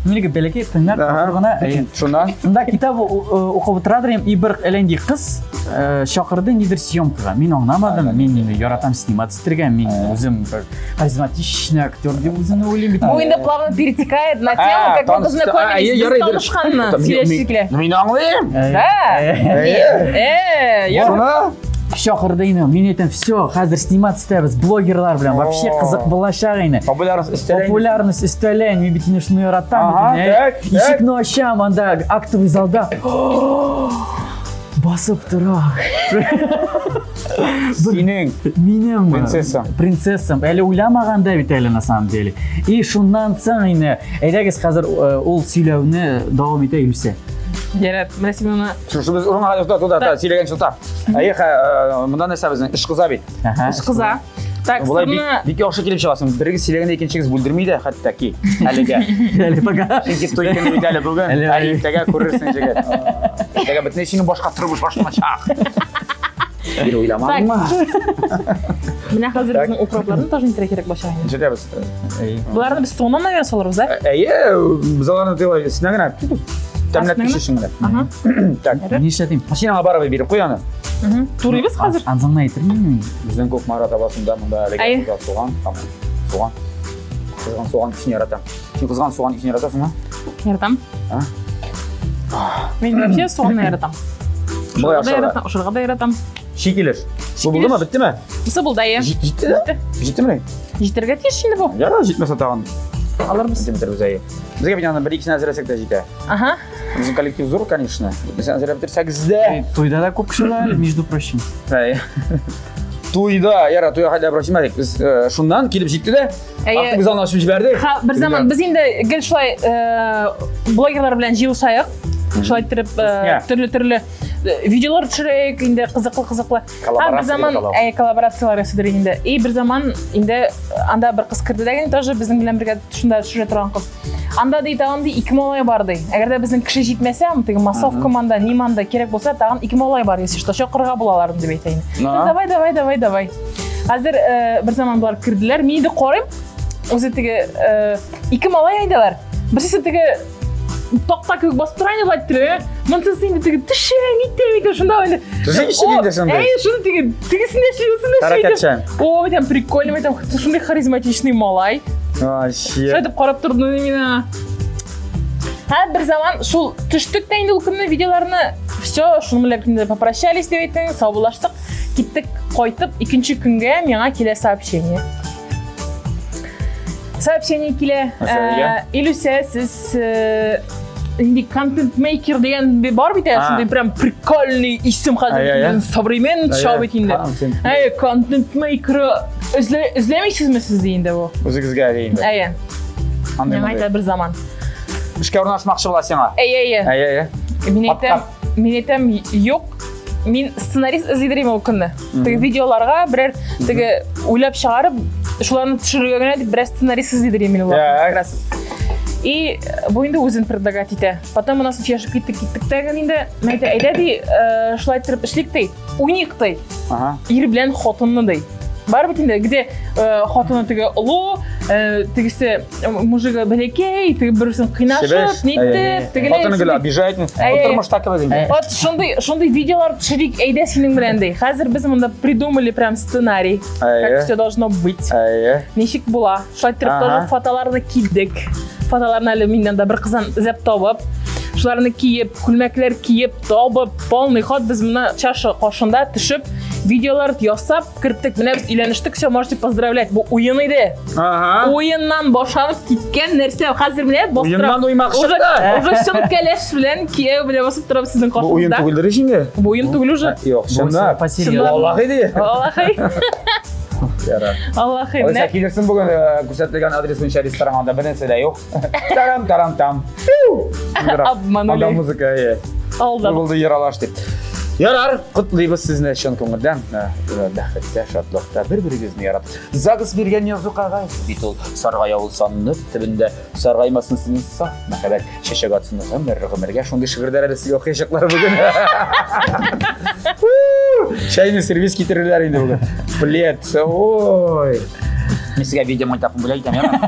C: Минеке бәләкәй, тыңлап гына.
A: Шуннан?
C: Шунда китап укып утырадыр идем, и бер әләнди кыз чакырды нидер съемкага. Мин аңламадым, мин инде яратам сниматься итәргә, мин үзем бер харизматичный актер дип үземне уйлыйм бит.
B: Бу инде плавно перетекает на тему, как мы познакомились, без танышканны сөйләшүчеләр.
A: Мин аңлыйм.
B: Да. Э,
A: Шуны
C: чакырды инде. Мин әйтәм, все, хәзер сниматься итәбез, блогерлар белән. Вообще кызык булачак инде.
A: Популярность өстәлә.
C: Популярность өстәлә. Мин бит инде шуны яратам. Ишекне ачам, анда актовый залда. Басып тора.
A: Синең.
C: Минем.
A: Принцессам.
C: Принцессам. Әле уйламаган да бит әле на самом деле. И шуннан соң инде, әйдәгез хәзер э, ул сөйләүне дәвам итә Илүсә.
B: Ярар, менә син моны
A: Шушы без урынга тукта, тукта, тукта, сөйләгән тукта. Әйе, э, монда нәрсә безнең эш кыза бит.
B: Эш кыза. Так,
A: Болай бик, бик яхшы килеп чыгасың. Берегез сөйләгәндә икенчегез бүлдерми дә хәтта ки. Әлегә.
C: Әле пока.
A: Чөнки туй көне бит әле бүген. Әле иртәгә күрерсең, җегет. Иртәгә бөтенләй синең башка тормыш башланачак. Бер уйламадыңмы?
B: Менә хәзер безнең укропларны тоже нитәргә кирәк булачак инде.
A: Нишләтәбез?
B: Боларны без соңыннан наверное салырбыз, ә?
A: Әйе, без аларны делай өстенә генә тәмләп өчен генә.
B: Ага.
A: Так.
C: Нишләтим?
A: Син аңа барыбер биреп куй аны.
B: Турыйбыз хәзер.
C: Анзыңны әйтермен мин.
A: Безнең Кукмара табасында монда әлеге кызган суган, там суган. Кызган суган исен яратам. Син кызган суган исен яратасыңмы?
B: Яратам.
A: А?
B: Мин вообще суганны яратам.
A: Болай
B: Ашарга да
A: ашарга.
B: яратам, ашарга да яратам.
A: Чи килеш. Бу булдымы, беттеме?
B: Бусы булды, әйе.
A: Җитте дә? Җиттеме?
B: Җитәргә тиеш инде бу.
A: Ярар, җитмәсә тагын.
B: Алырбыз.
A: Сантиметр үзәге. Безгә бит аны бер икесен әзерләсәк тә җитә.
B: Ага.
A: Безнең коллектив зур, конечно. Җитмәсә әзерләп бетерсәгез дә.
C: Туйда да күп кеше бар, между прочим.
A: Әй. Туйда, яра, туйга хәтле барып җитмәдек. Без э, шуннан килеп җитте дә,
B: Әйе.
A: артык без аны ачып җибәрдек.
B: Ха, бер заман без инде гел шулай э, блогерлар белән җыелышайык. Шулай иттереп
A: Иә.
B: төрле-төрле видеолар төшерәйек инде кызыклы-кызыклы. Һәм бер заман әй, коллаборацияләр ясыйдыр инде. И бер заман инде анда бер кыз керде дә тоже безнең белән бергә шунда төшерә торган кыз. Анда ди тагын ди ике малай бар ди. Әгәр дә безнең кеше җитмәсә, теге массовка манда, ни манда кирәк булса, тагын ике малай бар, если что, чакырырга була аларны дип әйтә инде. Давай, давай, давай, давай. Хәзер э, бер заман болар керделәр. Мин инде карыйм, үзе теге э, ике малай әйдәләр. Берсе теге такта кебек басып тора инде болай иттереп. Монысы инде теге төшә, нитә, нитә, шунда инде.
A: Төшә ничек инде шунда?
B: Әй, шуны теге, тегесен дә эшли, бусын да эшли.
A: Хәрәкәтчән.
B: О, әйтәм, прикольно, әйтәм, шундый харизматичный малай.
A: Вообще.
B: Шулай итеп карап тордым мин. Һә, бер заман шул төштек тә инде ул көнне видеоларны. Все, шуның белән инде попрощались дип әйтең, саубуллаштык. Киттек, кайтып, икенче көнгә миңа килә сообщение. Сообщение килә.
A: Нәрсә
B: Илүсә, сез нинди контент-мейкер дигән бар бит әле, шундый прям прикольный исем хәзер современный чыга бит инде. Әй, контент-мейкер эзләмисезме сез ди инде бу.
A: Үзегезгә ди инде.
B: Әйе. Миңа әйтә бер заман.
A: Эшкә урнашмакчы була сиңа.
B: Әйе, әйе.
A: Әйе, әйе.
B: Мин әйтәм, мин әйтәм, юк, мин сценарист эзлидер ул көнне. Теге видеоларга берәр теге уйлап чыгарып, шуларны төшерергә генә дип берәр сценарист эзлидер мин ул как раз. И бу инде үзен предлагать итә. Потом у нас сөйләшеп киттек, киттек тә инде. Мен әйтә, әйдә ди, шулай иттереп эшлик ди. Уйныйк ди. Ир белән хатынны ди. Бар бит инде, где хатыны теге олы, тегесе мужигы бәләкәй, теге берсен кыйнашып, нитеп, тегеләй.
A: Хатыны гел обижает. Тормышта кебек инде.
B: Вот шундый, шундый видеолар төшерик, әйдә синең белән ди. Хәзер без монда придумали прям сценарий, как все должно быть. Ничек була. Шулай иттереп тоже фотоларны кидек. Фотоларны әле миннән дә бер кыздан эзләп табып, шуларны киеп, күлмәкләр киеп, табып, полный ход без менә чаша каршында төшеп, видеолар ясап керттек. Менә без өйләнештек, все, можете поздравлять. Бу уен иде.
A: Ага.
B: Уеннан башланып киткән нәрсә. Хәзер менә басып
A: Уеннан уймак чыкты.
B: Уже чын кәләш белән кияү белән басып торабыз сезнең
A: Бу уен
B: каршыгызда.
A: түгелдер ич инде.
B: Бу уен түгел уже.
A: Юк, чынлап. Аллах иде.
B: Аллахи.
A: Ярар.
B: Аллахи.
A: Алайса килерсең бүген күрсәтелгән адрес буенча ресторанга бер нәрсә дә юк. Тарам тарам там.
B: Обманули.
A: Анда музыка, әйе.
B: Алдап.
A: Булды яралаш дип. Ярар, котлыйбыз сезне чын күңелдән. Бәхеттә, шатлыкта бер-берегезне яратып. ЗАГС биргән язу кәгазь бит ул. Саргая ул санлык төбендә. Саргаймасын сезнең саф мәхәббәт. Чәчәк атсын гомер гомергә. Шундый шигырьләр әле сезгә укыячаклар бүген. Чәйне сервис китерерләр инде бүген. Плед. Ой. Мин сезгә видеомагнитофон бүләк итәм, яме?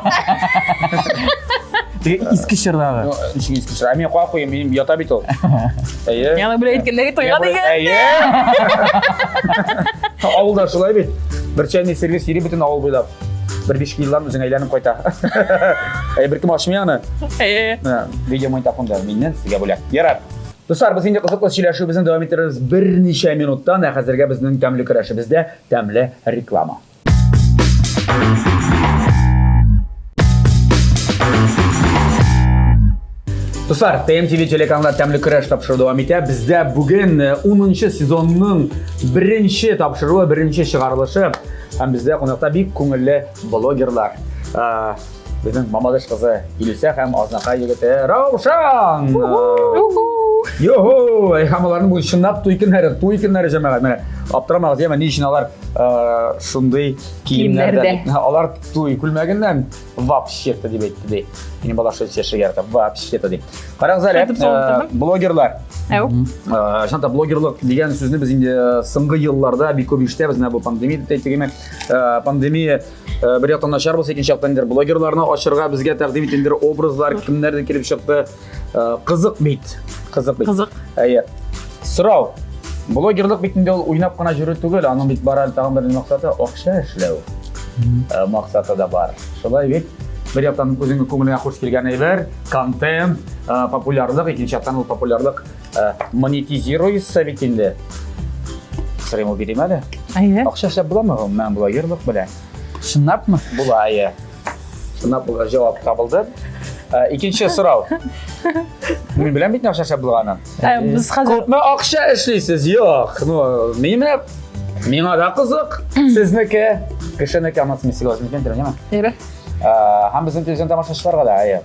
C: Теге иске чордагы.
A: Ну, ничек иске чор? Ә мин куя куйым, минем ята бит ул. Әйе.
B: Яңа бүләк иткәндәге туйга дигән.
A: Әйе. Авылда шулай бит. Бер чәйне сервис йөри бөтен авыл буйлап. Бер биш елдан үзең әйләнеп кайта. Әй, беркем ачмый аны.
B: Әйе.
A: Видеомагнитофонда миннән сезгә бүләк. Ярар. Дуслар, без инде кызыклы сөйләшүебезне дәвам иттерербез берничә минуттан. Ә хәзергә безнең тәмле көрәшебездә тәмле реклама. Дуслар, ТМТВ телеканалында тәмле көрәш тапшыруы дәвам итә. Бездә бүген 10 э, сезонның беренче тапшыруы, беренче чыгарылышы. Һәм бездә кунакта бик күңелле блогерлар. Э, безнең Мамадыш кызы Илүсә һәм Азнакай егете Раушан. Йо-хо! Һәм аларның бу чынлап туй көннәре, туй көннәре җәмәгать. Менә аптырамагыз, яме ни өчен алар э, шундый киемнәрдә.
B: Киемнәрдә.
A: Алар туй күлмәгеннән вообще-то дип әйтте ди. Минем бала шул сөйләшергә ярата. Вообще-то ди. Карагыз әле,
B: Шайтып салып
A: э, блогерлар.
B: Әү.
A: Э, Чынлап та блогерлык дигән сүзне без инде соңгы елларда бик күп ишетәбез. Менә бу пандемия дип әйтик, э, пандемия э, бер яктан начар булса, икенче яктан инде блогерларны ачырга безгә тәкъдим итә инде образлар кемнәрдән килеп чыкты. Э, Кызык бит. Кызык бит.
B: Кызык.
A: Әйе. Сорау. Блогерлык бит инде ул уйнап кына йөрү түгел, аның бит бар әле тагын бер максаты акча эшләү. Э, Максаты да бар. Шулай бит. Бер яктан үзеңнең күңелеңә хуш килгән әйбер, контент, э, популярлык, икенче яктан ул популярлык э, монетизируется бит инде. Сорыйм, ул бирим әле.
B: Әйе.
A: Акча эшләп буламы гомумән блогерлык белән?
C: Чынлапмы?
A: Була, әйе. Чынлап була, җавап табылды. Э, Икенче сорау. Мин беләм бит акча эшләп булганын.
B: Ә, Без хәзер
A: Күпме акча эшлисез? Юк. Ну, мин менә миңа да кызык. Сезнеке, кешенеке анасы мин сезгә үзем әйтәм,
B: Әйе.
A: Һәм безнең телевизион тамашачыларга да, әйе.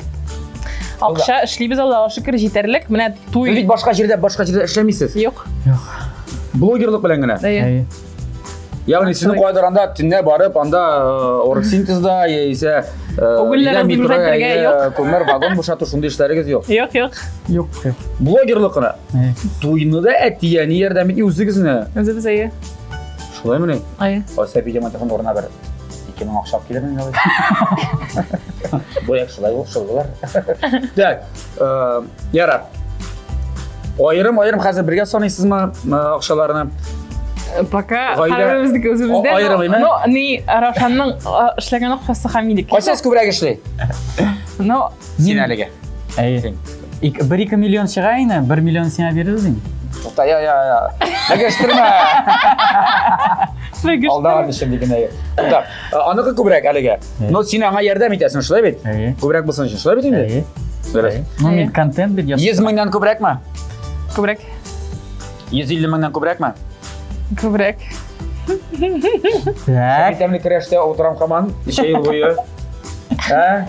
B: Акча эшлибез, Аллага шөкер, җитәрлек. Менә туй.
A: Сез бит башка җирдә, башка җирдә эшләмисез.
B: Юк.
C: Юк.
A: Блогерлык белән генә.
B: Әйе.
C: Әйе.
A: Ягъни сезнең кайдыр анда төнлә барып, анда э, оргсинтезда яисә э,
B: Күңелләр
A: өйдә метро,
B: разгружать
A: әйе,
B: юк.
A: күмер, вагон бушату шундый эшләрегез юк.
B: Юк, юк.
C: Юк, юк.
A: Блогерлык кына.
C: Әйе.
A: Туйны да әти-әни ярдәм итми үзегезне.
B: Үзебез әйе.
A: Шулаймыни?
B: Әйе.
A: Ася видеоматафон урынына бер 2000 акча алып килермен инде. Бу як шулай ул, шул булыр. Так, э, ярар. Аерым-аерым хәзер бергә саныйсызмы э, акчаларны?
B: Пока
A: Гаилә-
B: һәрберебезнеке үзебездә.
A: О, аерым,
B: но-
A: әйме?
B: Но ни Равшанның э, эшләгән акчасы һәм минеке.
A: Кайсыгыз күбрәк эшли?
B: Но
A: Син әлегә.
C: Әйе. 1-2 миллион чыга инде, 1 миллион сиңа бирербез инде.
A: Тукта, я, я, я. Бәгәштермә. Алдаган өчен диген әйе. Тукта, э, аныкы күбрәк әлегә. Но син аңа ярдәм итәсең, шулай бит?
C: Әйе.
A: Күбрәк булсын өчен, шулай бит инде?
C: Әйе.
A: Дөрес.
C: Ну, мин контент бит ясыйм.
A: 100 меңнән күбрәкме?
B: Күбрәк.
A: 150 меңнән күбрәкме?
B: Күбрәк.
C: Так.
A: Тәмле көрәштә утырам һаман, ничә ел буе. Ә?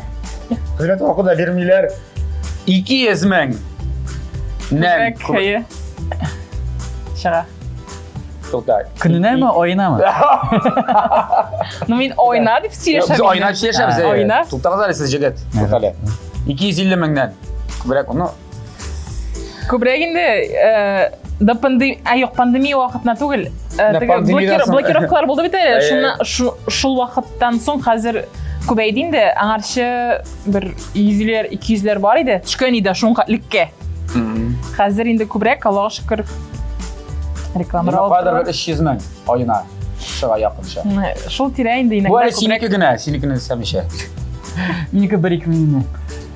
A: Хезмәт хакы да бирмиләр. 200 мең. Нән.
B: Күбрәк, әйе. Чыга.
A: Тукта.
C: Көненәме, аенамы?
B: Ну мин ойна дип сөйләшәм.
A: Без айна сөйләшәбез.
B: А,
A: әйе.
B: Айна.
A: Туктагыз әле сез, җегет. Тукта әле. 250 меңнән. Күбрәк, ну,
B: Күбрәк инде э, до пандемия, а юк, пандемия вакытына түгел. Э,
A: Менә
B: теге
A: пандемиядан
B: блокир,
A: соң-
B: блокировкалар булды бит әле.
A: Әйе,
B: Шуннан шул вакыттан соң хәзер күбәйде инде. Аңарчы бер 100ләр, 200ләр бар иде. Төшкән иде шуңа леккә. Хәзер инде күбрәк, Аллага шөкер. Реклама
A: Димәк, кайдыр бер 300 мең аена чыга якынча.
B: Шул тирә инде
A: Бу
B: иногда
A: әле синеке генә, синекене сәмичә.
C: Минеке 1-2 мең инде.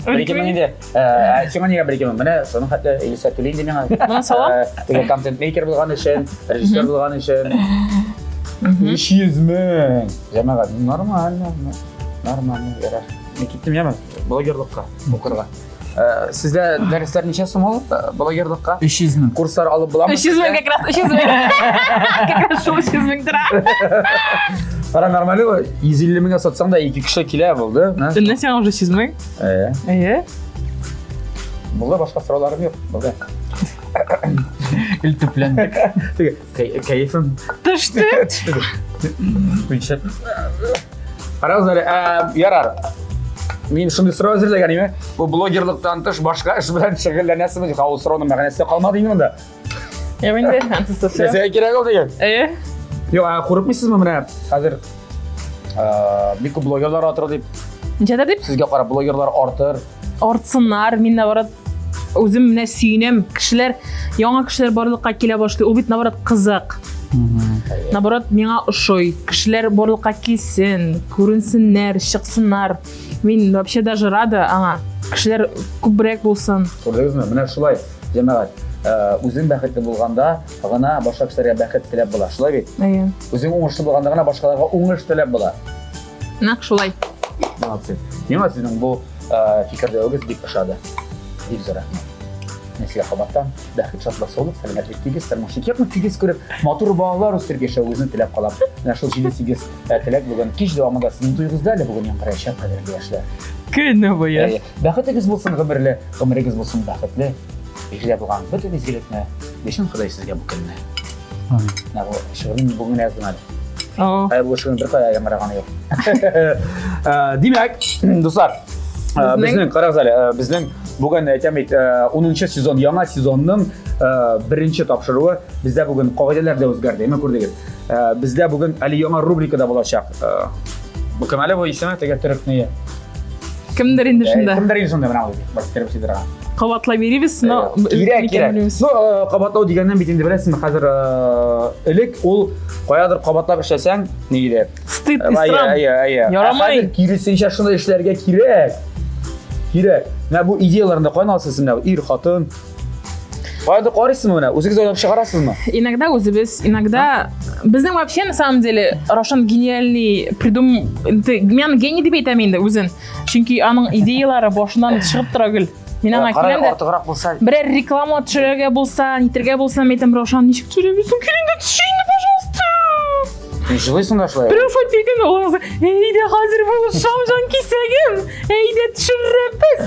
A: 1-2 мең инде. Ә, сиңа нигә 1-2 мең? Менә шуның хәтле Элиса түли инде миңа.
B: Моны салам.
A: Э, Теге контент-мейкер булган өчен, режиссер булган өчен. 300 мең. Җәмәгать, нормально. Нормально, ярар. Мин киттем яме блогерлыкка укырга. Э, Сездә дәресләр ничә сум ул э, блогерлыкка?
C: 300 мең.
A: Курслар алып буламы?
B: 300 мең как раз 300 мең. Как раз шул 300 мең тора.
A: Кара, нормально ул. 150 меңгә сатсаң да ике кеше килә булды.
B: Төнлә сиңа уже 300 мең.
A: Э.
B: Әйе.
A: Булды, башка сорауларым юк. Булды.
C: Илтүпләндек.
A: Теге кәефем
B: Төште.
A: Төште. Карагыз әле, ә, ярар. Мин шундый сорау әзерләгән идем. Бу блогерлыктан тыш башка эш белән шөгыльләнәсезме дип, ул сорауның мәгънәсе калмады инде монда.
B: Юк инде, ансы все.
A: Нәрсәгә кирәк ул дигән.
B: Әйе.
A: Юк, ә курыкмыйсызмы менә хәзер ә, бик күп блогерлар артыр дип,
B: Ничәдер дип?
A: сезгә карап блогерлар артыр.
B: Артсыннар, мин наоборот үзем менә сөенәм. Кешеләр, яңа кешеләр барлыкка килә башлый. Ул бит наоборот кызык. Наоборот, миңа ошый. Кешеләр барлыкка килсен, күренсеннәр, чыксыннар. Мин вообще даже рада аңа. Кешеләр күбрәк булсын.
A: Күрдегезме? Менә шулай, җәмәгать. Э, Үзең бәхетле булганда гына башка кешеләргә бәхет теләп була. Шулай бит?
B: Әйе.
A: Үзең уңышлы булганда гына башкаларга уңыш теләп була.
B: Нәкъ шулай.
A: Молодцы. Миңа сезнең бу э, фикерләвегез бик ошады. Бик зур рәхмәт. Мин сезгә кабаттан бәхет, шатлык, саулык, сәламәтлек, тигез тормыш, ике тигез күреп, матур балалар үстереп яшәвегезне теләп калам. Менә шул 7-8 э, теләк бүген кич дәвамында сезнең туегызда әле бүген яңгыраячак, кадерле яшьләр.
B: Көне буе.
A: Әйе. Бәхетегез булсын гомерле, гомерегез булсын бәхетле. Җирдә булган бөтен изгелекне бирсен Ходай сезгә бу көнне. Менә бу шигырьне мин бүген генә яздым әле. Ә бу шигырьнең беркая яңгыраганы юк. Димәк, дуслар, безнең карагыз әле, безнең бүген әйтәм бит, 10 сезон, яңа сезонның беренче тапшыруы. Бездә бүген кагыйдәләр дә үзгәрде, әмма күрдегез. Бездә бүген әле яңа рубрика да булачак. Бу кем әле бу исеме? Теге төрекне.
B: Кемдер инде шунда.
A: Кемдер инде шунда менә бу кереп сидырга.
B: Кабатлай бирибез, но
A: кирәк, кирәк. Ну, кабатлау дигәннән бит инде беләсеңме, хәзер элек ул каядыр кабатлап эшләсәң, ни иде?
B: Стыд и срам.
A: Әйе, әйе.
B: Ярамый.
A: Хәзер киресенчә шуны эшләргә кирәк. Кирәк. Менә бу идеяләрне дә каян аласыз менә ир, хатын? Кайда карыйсызмы менә? Үзегез уйлап чыгарасызмы?
B: Иногда үзебез, иногда безнең вообще на самом деле Рошан гениальный придум мен гений дип әйтәм инде үзен. Чөнки аның идеялары башыннан чыгып тора гел. Мин аңа киләм дә.
A: Артыграк булса.
B: Берәр реклама төшерергә булса, нитергә булса, мин әйтәм, Рошан, ничек төшерәбез соң? Кил инде, төшер инде, пожалуйста.
A: Җылыйсың да шулай.
B: Берәү шулай дип әйтәм, ул әйдә хәзер булышам, җан кисәгем. Әйдә төшерәбез.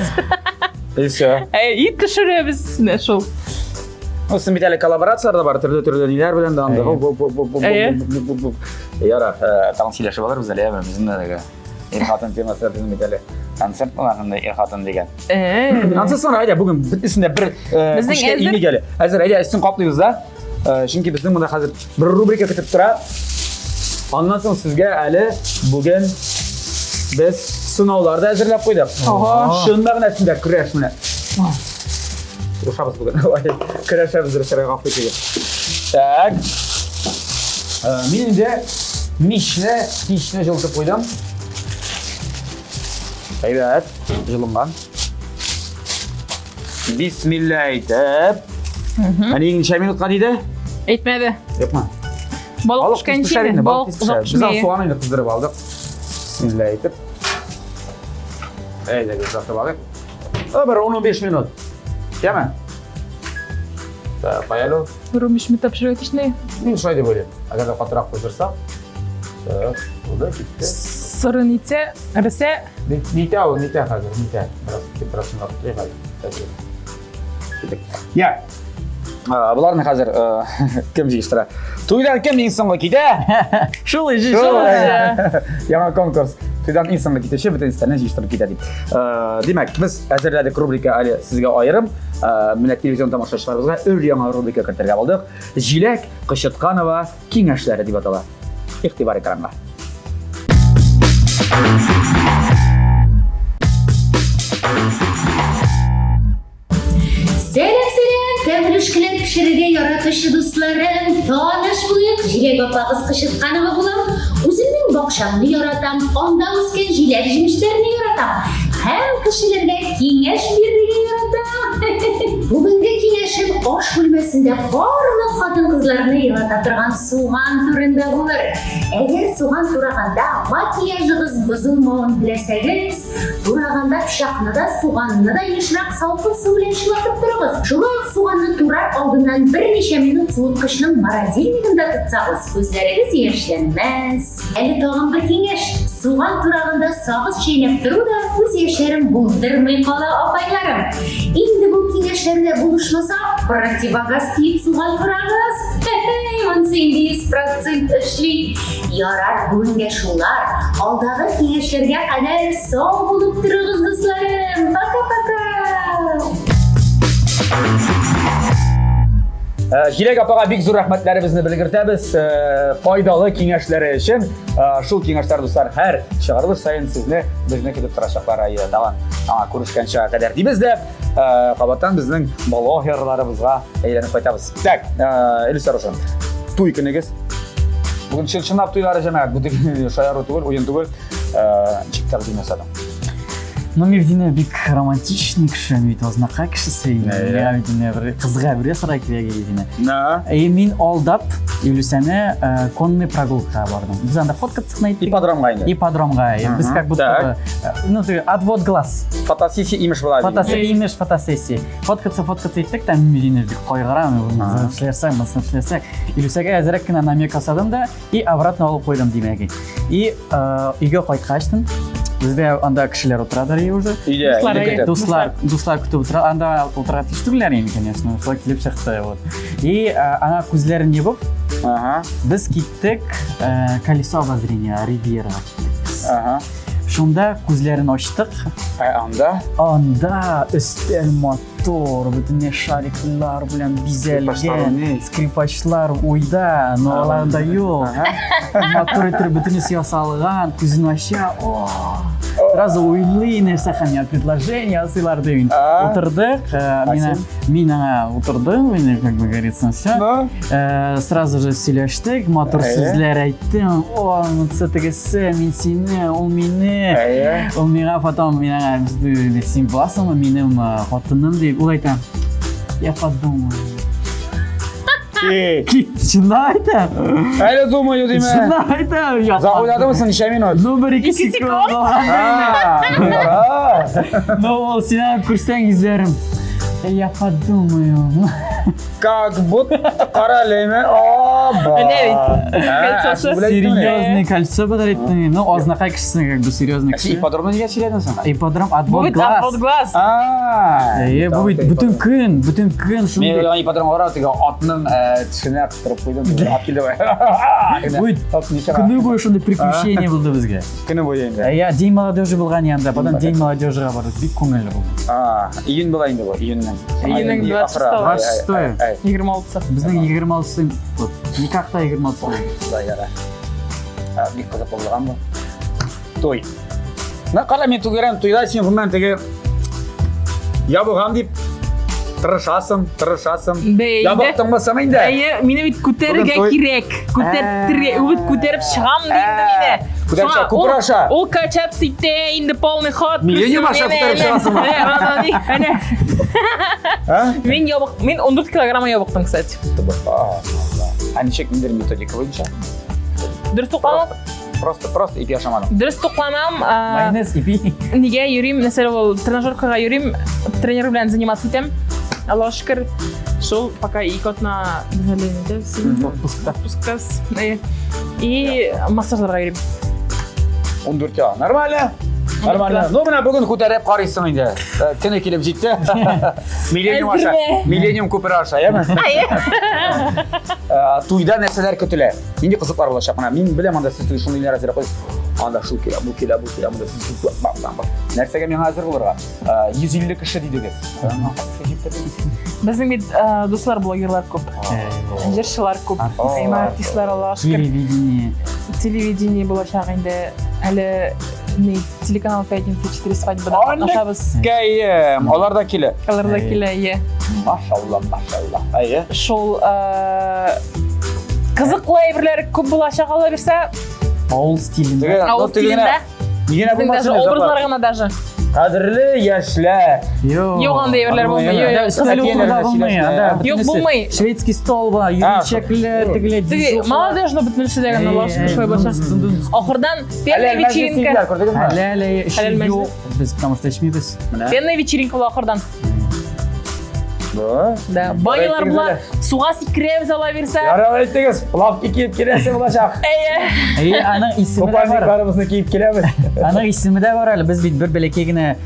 A: И все.
B: И төшерәбез менә шул.
A: Ну, син бит әле коллаборацияләр дә бар, төрле-төрле ниләр белән дә анда. Ярар, тагын сөйләшеп алырбыз әле, әмма безнең дә ир хатын темасы безнең бит әле концерт була шунда ир хатын дигән. Ансы соң әйдә бүген бөтенесен дә бер
B: Безнең
A: әзер. Әле. Әзер, әйдә өстен каплыйбыз да. Чөнки безнең монда хәзер бер рубрика көтеп тора. Аннан соң сезгә әле бүген без сынаулар да әзерләп куйдык.
B: Ага.
A: Чын мәгънәсендә көрәш менә. Урышабыз бүген. Көрәшәбез дөресрәк гафу итегез. Так. Мин инде мичне, пичне җылытып куйдым. Әйбәт, җылынган. Бисмилла әйтеп. Әни ничә минутка диде?
B: Әйтмәде.
A: Юкмы?
B: Балык пешкәнче инде, балык озак
A: Без аны
B: пешми.
A: суган инде кыздырып алдык. Бисмилла әйтеп. Әйдәгез, тартып алыйк. Бер 15 минут. Яме? Так, кая әле ул?
B: Бер 15 минут пешерергә тиеш ни?
A: Мин шулай дип уйлыйм. Әгәр дә катырак кыздырсак, так, булды, китте.
B: Сыры нитсә, эресә,
A: Нитә ул, нитә хәзер, нитә. Бераз температураны арттырыйк әле. Киттек. Я. Боларны хәзер кем җыештыра? Туйдан кем иң соңгы китә?
C: Шул ише,
A: Шул.
C: шул ише.
A: Яңа конкурс. Туйдан иң соңгы китүче бөтен өстәлне җыештырып китә дип. Димәк, без әзерләдек рубрика әле сезгә аерым. Менә телевизион тамашачыларыбызга өр яңа рубрика кертергә булдык. Җиләк Кычытканова киңәшләре дип атала. Игътибар экранга.
E: Сәлам, сәлам, тәмлүшкәләр пешерергә яратучы дусларым, таныш булыйк, Җиләк апагыз Кычытканова булам. Үземнең бакчамны яратам, анда үскән җиләк-җимешләрне яратам һәм кешеләргә киңәш бирергә яратам. Бүгенге киңәшем аш бүлмәсендә барлык хатын-кызларны елата торган суган турында булыр. Әгәр суган тураганда макияжыгыз бозылмавын теләсәгез, тураганда пычакны да, суганны да ешрак салкын су белән чылатып торыгыз. Шулай ук суганны турар алдыннан берничә минут суыткычның морозильнигында тотсагыз, күзләрегез яшьләнмәс. Әле тагын бер киңәш. Суган тураганда сагыз чәйнәп тору да күз яшьләрен булдырмый кала, апайларым. Инде бу киңәшләр дә булышмаса, противогаз киеп суган турагыз. Хе-хе, монысы инде 100% эшли. Ярар, бүгенгә шулар. Алдагы киңәшләргә кадәр сау булып торыгыз, дусларым. Пока-пока!
A: Җиләк апага бик зур рәхмәтләребезне белгертәбез. Файдалы киңәшләре өчен. Шул киңәшләр, дуслар, һәр чыгарылыш саен сезне безне көтеп торачаклар. Әйе, тагын аңа күрешкәнчә кадәр дибез дә, кабаттан безнең блогерларыбызга әйләнеп кайтабыз. Так, Эльсар Рушан, туй көнегез. Бүген чын чынлап туйлары җәмәгать, бу теге шаяру түгел, уен түгел. Ничек тәкъдим ясадың?
C: Ну, мин бит инде бик романтичный кеше, мин бит азнака кешесе инде. Миңа бит инде бер кызга бер ясарга кирәк иде инде.
A: На.
C: И мин алдап Илүсәне конный прогулкага бардым. Без анда фоткаться кына иттек.
A: Ипподромга инде.
C: Ипподромга. Без как будто ну, ты отвод глаз.
A: Фотосессия имеш була.
C: Фотосессия, имеш фотосессия. Фоткаться, фоткаться иттек, там мин инде бик кайгырам, эшләрсәк, монысын эшләрсәк. Илүсәгә әзрәк кенә намек ясадым да, и обратно алып куйдым, димәк. И өйгә кайткачтын, Бездә анда кешеләр утырадыр и уже.
A: Өйдә,
B: Дуслар,
A: өйдә
B: әйе.
A: көтеп.
C: Дуслар, дуслар көтеп утыра. Анда утырырга тиеш түгелләр инде, конечно. Шулай килеп чыкты вот. И ана күзләрен йомып,
A: Ага,
C: без киттек Колесо обозрения Ривьерага киттек без.
A: ага.
C: Шунда күзләрен ачтык.
A: Ә анда?
C: Анда өстәл матур, бөтенләй шариклар белән бизәлгән, скрипачлар уйда, но алар анда юк. Матур итеп бөтенесе ясалган, күзен ача, о! Сразу уйлый нәрсә һәм я предложение ясыйлар дип инде. Утырдык, мин мин аңа утырдым, инде, как бы говорится, все. Сразу же сөйләштек, матур сүзләр әйттем. О, монысы тегесе, мин сине, ул мине. Ул миңа потом мин аңа син буласыңмы минем хатыным дип, ул әйтә, я подумаю. Чынлап әйтәм.
A: Әле думаю димә.
C: Чынлап әйтәм.
A: Озак уйладымы соң, ничә минут?
C: Ну, бер ике секунд. Ну, ул син күрсәң йөзләрем. Я подумаю.
A: Как будто каралеме. Оба.
B: Менә бит. Кольцосы.
C: Серьезный кольцо подарить. Ну, азнакай кешесенә как бы серьезный кеше.
A: Ипподромны нигә сөйләдең соң?
C: Ипподром отвод
B: Будет
C: глаз.
B: отвод глаз.
A: А.
C: Әйе, бу бит бөтен көн, бөтен көн
A: Мин
C: шундый.
A: уйлаган ипподромга барып, теге атның тешенә кыстырып куйдым. Ат килде.
C: Бу бит көне буе шундый приключение булды безгә.
A: Көне буе инде.
C: Әйе, День молодежи булган янда, потом День молодежига бардык, бик күңелле булды.
A: А, июнь була инде бу, июньнең.
B: Июньнең
C: 26-е.
B: 26-сы.
C: Безнең 26-сы, вот, никахта 26-сы булды.
A: Да, яра. Бик кызык булган бу. Туй. На кара мин түгәрәм туйда син гомумән теге ябыгам дип тырышасың, тырышасың. Ябыктыңмы соң инде?
B: Әйе, мине бит күтәрергә кирәк. Күтәртергә, ул бит күтәреп чыгам ди инде мине.
A: Күтәреп чыга, күпер аша.
B: Ул качаться итә инде полный ход.
A: Миллениум аша күтәреп чыгасыңмы?
B: Әнә. Мин ябык, мин 14 килограмма ябыктым, кстати.
A: Ә ничек ниндидер методика буенча?
B: Дөрес тукланам.
A: Просто, просто ипи ашамадым.
B: Дөрес тукланам.
C: Майонез, ипи.
B: Нигә йөрим, нәрсә ул тренажеркага йөрим, тренер белән заниматься итәм. Аллаһ шөкер, шул пока ике атна
C: Отпускта.
B: Отпускта. И массажларга йөрим.
A: 14 кило. Нормально. Нормально. Ну, менә бүген күтәреп карыйсың инде. Көне килеп җитте. Миллениум аша. Миллениум күпере аша, яме? Туйда нәрсәләр көтелә? Нинди кызыклар булачак? Менә мин беләм, анда сез теге шундый ниләр әзерләп куйсыз. Анда шул килә, бу килә, бу килә, монда сез бам, бам, бам. Нәрсәгә миңа әзер булырга? 150 кеше дидегез.
B: Безнең бит дуслар блогерлар күп. Җырчылар күп. Әйме артистлар Аллаһ шөкер.
C: Телевидение.
B: Телевидение булачак инде. Әле ни телеканал Пятница 4 свадьбада катнашабыз.
A: Кәем, алар да килә.
B: Алар да килә, иә.
A: Машалла, машалла. Әйе.
B: Шул кызыклы әйберләр күп булачак алла бирсә.
C: Авыл стилендә.
B: Авыл стилендә.
A: Нигә
B: булмасын? Даже образлар гына даже.
A: Кадерле яшьләр.
C: Юк.
B: Юк, андый әйберләр булмый. Юк, юк.
C: Өстәл утыруда булмый. Анда
B: Юк, булмый.
C: Шведский стол бар, йөрүчәкләр, тегеләр.
B: Теге молодежно бөтенесе дә генә лаш шулай булса. Ахырдан пенная вечеринка.
C: Әле әле юк, без потому что эчмибез.
B: Пенная вечеринка була ахырдан.
A: Да?
B: Да. Банялар була, суга сикерәбез ала бирсә.
A: Ярар әйттегез, плавки киеп киләсе булачак.
B: Әйе.
C: Әйе, аның исеме дә бар.
A: Купальникларыбызны киеп киләбез.
C: Аның исеме дә бар әле. Без бит бер бәләкәй генә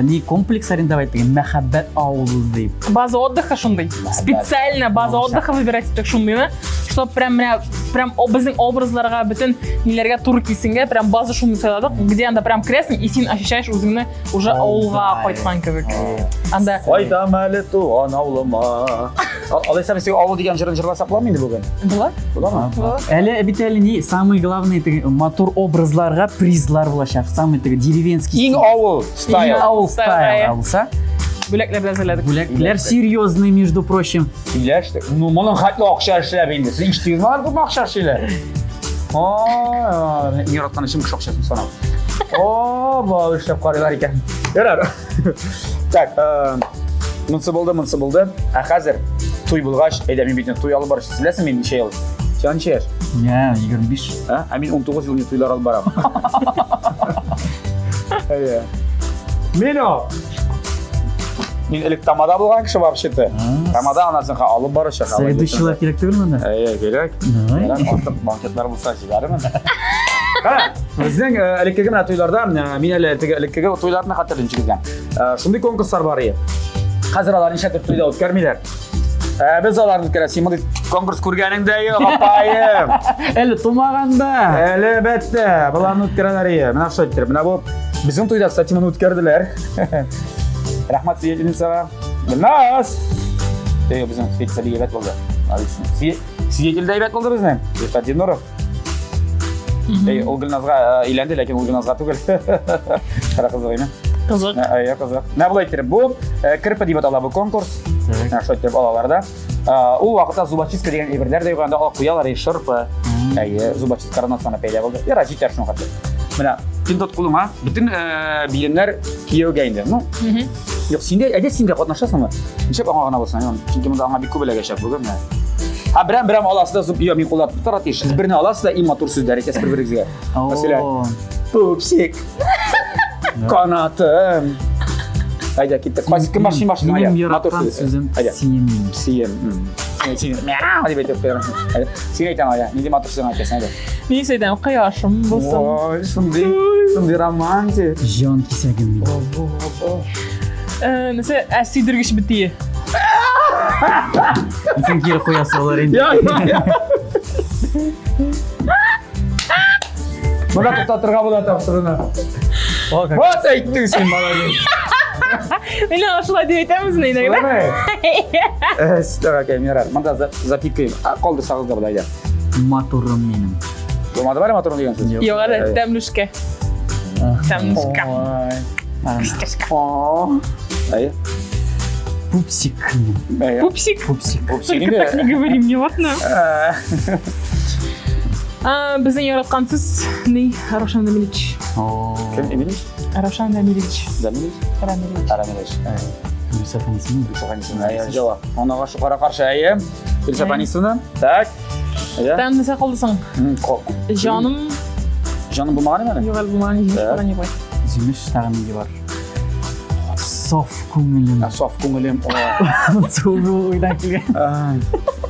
C: ни комплекс арендовать иттек, Мәхәббәт авылы дип.
B: База отдыха шундый. Специально база отдыха выбирать иттек шундыйны, чтоб прям менә прям безнең образларга, бөтен ниләргә туры килсенгә, прям база шундый сайладык, где анда прям керәсең и син ощущаешь үзеңне уже авылга кайткан кебек. Анда
A: Кайтам әле туган авылыма. Алайса без авыл дигән җырын җырласак буламы инде бүген?
B: Була.
A: Буламы?
B: Була.
C: Әле бит әле ни самый главный теге матур образларга призлар булачак. Самый теге деревенский.
A: Иң авыл стайл.
C: Иң авыл стайл алса.
B: Бүләкләр дә әзерләдек.
C: Бүләкләр серьезный, между прочим.
A: Сөйләштек. Ну, моның хәтле акча эшләп инде. Сез ишеттегезме алар күпме акча эшлиләр? О, иң яраткан эшем кеше акчасын санау. О, бу эшләп карыйлар икән. Ярар. Так, монысы булды, монысы булды. Ә хәзер туй булгач, әйдә мин бит туй алып барыш. Сез беләсеңме мин ничә ел? Сиңа ничә яшь?
C: Я, 25.
A: Ә? Ә мин 19 ел мин туйлар алып барам. Әйе. Мин о. Мин элек тамада булган кеше вообще-то. Тамада аннан соң алып баручы.
C: Соведущийлар кирәк түгелме анда?
A: Әйе, кирәк.
C: Давай.
A: Артык банкетлар булса җибәрермен. Кара, безнең э, элеккеге менә туйларда, э, мин әле теге элеккеге туйларны хәтерлим ничек икән. Э, шундый конкурслар бар иде. Хәзер алар нишләптер туйда үткәрмиләр. Ә без аларны үткәрәбез. Син мондый конкурс күргәнең дә юк, апаем.
C: Әле тумаганда.
A: Әлбәттә, боларны үткәрәләр ие. Менә шулай иттереп. Менә бу безнең туйда, кстати, моны үткәрделәр. Рәхмәт свидетельницага. Гөлназ! Эй, безнең свидетель бик әйбәт булды. Свидетель дә әйбәт булды безнең. Рифат Зиннуров. Эй, ул Гөлназга э, өйләнде, ләкин ул Гөлназга түгел. Кара кызык име?
B: Кызык.
A: Әйе, кызык. Менә болай иттереп, бу э, керпе дип атала бу конкурс. Менә шулай иттереп алалар да. Э, ул вакытта зубочистка дигән әйберләр дә юк, анда алып куялар, и шырпы. Әйе, зубочистка саны пәйда булды. Яра, җитәр шуның хәтле. Менә син тот кулыңа, бөтен биремнәр кияүгә инде. Ну, Юк, син дә, әйдә син дә катнашасыңмы? Нишләп аңа гына булсын, юк, чөнки монда аңа бик күп эләгәчәк бүген менә. Һа, берәм берәм аласыз да, зуп, юк, мин куллап тотарга тиеш. Сез берне аласыз да иң матур сүзләр әйтәсез бер-берегезгә. Мәсәлән, пупсик, канатым. Әйдә, киттек. Кайсы кем башлый башлый?
C: Минем яраткан сүзем сием.
A: Сием. Син мяу дип әйтеп куярсың. Әйдә, Син әйтәң, әйдә, нинди матур сүзең әйтәсең, әйдә.
B: Мин әйтәм, кояшым булсын.
A: Ой, шундый, шундый романтик.
C: Җан кисәгем минем.
B: Э, нәрсә, ә сөйдергеч бетие.
C: Син кире куясы булыр инде.
A: Я, я, я. Монда туктатырга була тапшыруны. Вот әйттең син, молодец.
B: Мин аңа шулай дип әйтәмез инде.
A: Шулаймы? Стара ярар. Монда запикаем. Калдырсагыз да була, әйдә.
C: Матурым минем.
A: Булмады бар матурым дигән сүз?
B: Юк, әле тәмлүшкә. Тәмлүшкә.
A: Әйе.
C: Пупсик минем.
B: Пупсик?
C: Пупсик.
A: Пупсик
B: Только так не говори мне, ладно? Безнең яраткан сүз ни? Равшан Дамилевич.
A: Кем Эмилевич?
B: Равшан Дамилевич.
A: Дамилевич?
B: Рамилевич.
A: Рамилевич.
C: Гөлсә Фанисовна.
A: Гөлсә Фанисовна. Әйе, җавап. Анага шу кара каршы, әйе. Гөлсә Фанисовна. Так. Әйе.
B: Там нәрсә калды соң? Җаным.
A: Җаным булмаган әле?
B: Юк, әле булмаган. Җимеш калган юк.
C: Җимеш тагын ни бар? Саф күңелем.
A: Саф күңелем.
C: Су уйдан килгән.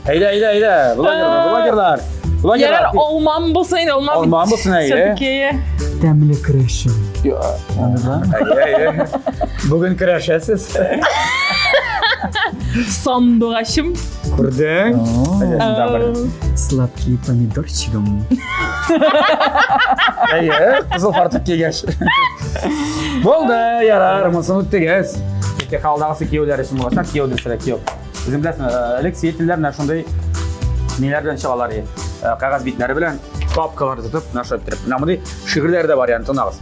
A: Әйдә, әйдә, әйдә. Блогерлар, блогерлар.
B: Блогерлар. Ярар, алмам булсын инде, алмам.
A: Алмам булсын, әйе.
B: Все-таки.
C: Тәмле көрәшем.
A: Әйе, әйе. Бүген көрәшәсез.
B: Сандугачым.
A: Күрдең?
C: Сладкий помидорчигым.
A: Әйе, кызыл фартук кигәч. Булды, ярар, монысын үттегез. Тик алдагысы кияүләр өчен булачак, кияү дисәләр, кияү. Үзең беләсең, э, элек свидетельләр менә шундый ниләр белән чыгалар иде. Э, кәгазь битләре белән папкалар тотып, менә шулай иттереп. Менә мондый шигырьләр дә бар, ягъни тыңлагыз.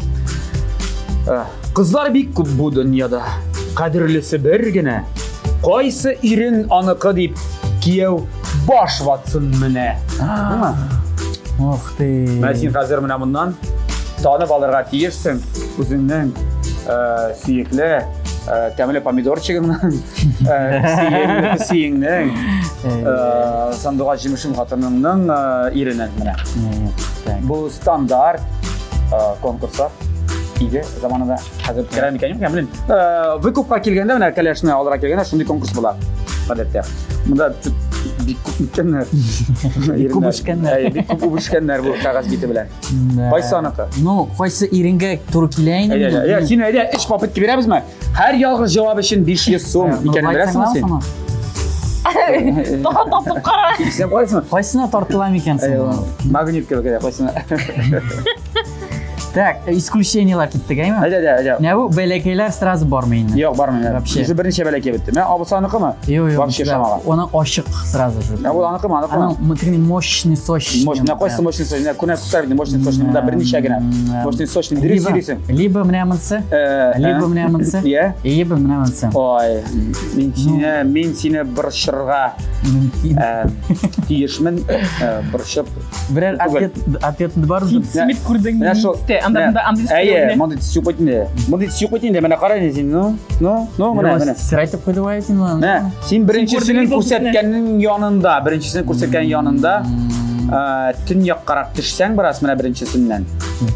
A: Э, кызлар бик күп бу дөньяда. Кадерлесе бер генә. Кайсы ирен аныкы дип кияү баш ватсын менә.
C: Ох ты.
A: Менә син хәзер менә моннан танып алырга тиешсең үзеңнең э, сөекле э, тәмле помидорчигыңның, э, песиеңнең, э, сандугач җимешең хатыныңның э, иренең менә. Бу стандарт э, конкурслар иде заманында. Хәзер үткәрә микән, юк микән, белмим. Э, выкупка килгәндә менә кәләшне алырга килгәндә шундый конкурс була гадәттә. Монда бик күп үткәннәр.
C: Бик күп үшкәннәр.
A: Әйе, бик күп үбешкәннәр бу кәгазь бите белән. Кайсы аныкы?
C: Ну, кайсы иренгә туры килә инде?
A: Әйдә, әйдә, син әйдә, өч попытка бирәбезме? Һәр ялгыш җавап өчен 500 сум икәнен беләсеңме син?
B: Тагын тартып кара.
A: Син кайсына?
C: Кайсына тартыла микән соң?
A: Магнит кебек, әйдә, кайсына?
C: Так, исключениелар киттек, әйме?
A: Әйдә, әйдә, әйдә.
C: Менә бу бәләкәйләр сразу бармый инде.
A: Юк, бармый.
C: Вообще.
A: Уже берничә бәләкәй бетте. Менә абысы аныкымы?
C: Юк, юк.
A: Вообще шамага.
C: Оны ачык сразу же.
A: Менә бу аныкымы, аныкымы?
C: Аның теге мощный, сочный.
A: Мощный, менә кайсы мощный, сочный? Менә күнә күтәр бит, мощный, сочный. Монда берничә генә. Мощный, сочный. Дөрес сөйлисең.
C: Либо менә монысы, либо менә монысы.
A: Я.
C: Либо менә монысы.
A: Ой, мин сине, мин сине борчырга
C: мөмкин.
A: Тиешмен, борчып.
C: Берәр ответ ответ бар
B: Син бит күрдең.
A: Менә шул.
B: Анда анда анда.
A: Әйе, мондый төс юк бит инде. Мондый төс юк бит инде. Менә кара инде син. Ну, ну, ну, менә, менә.
C: Сер әйтеп куйды бай син моны.
A: Менә, син беренчесенең күрсәткәннең янында, беренчесенең күрсәткән янында. Төньяккарак төшсәң бераз менә беренчесеннән.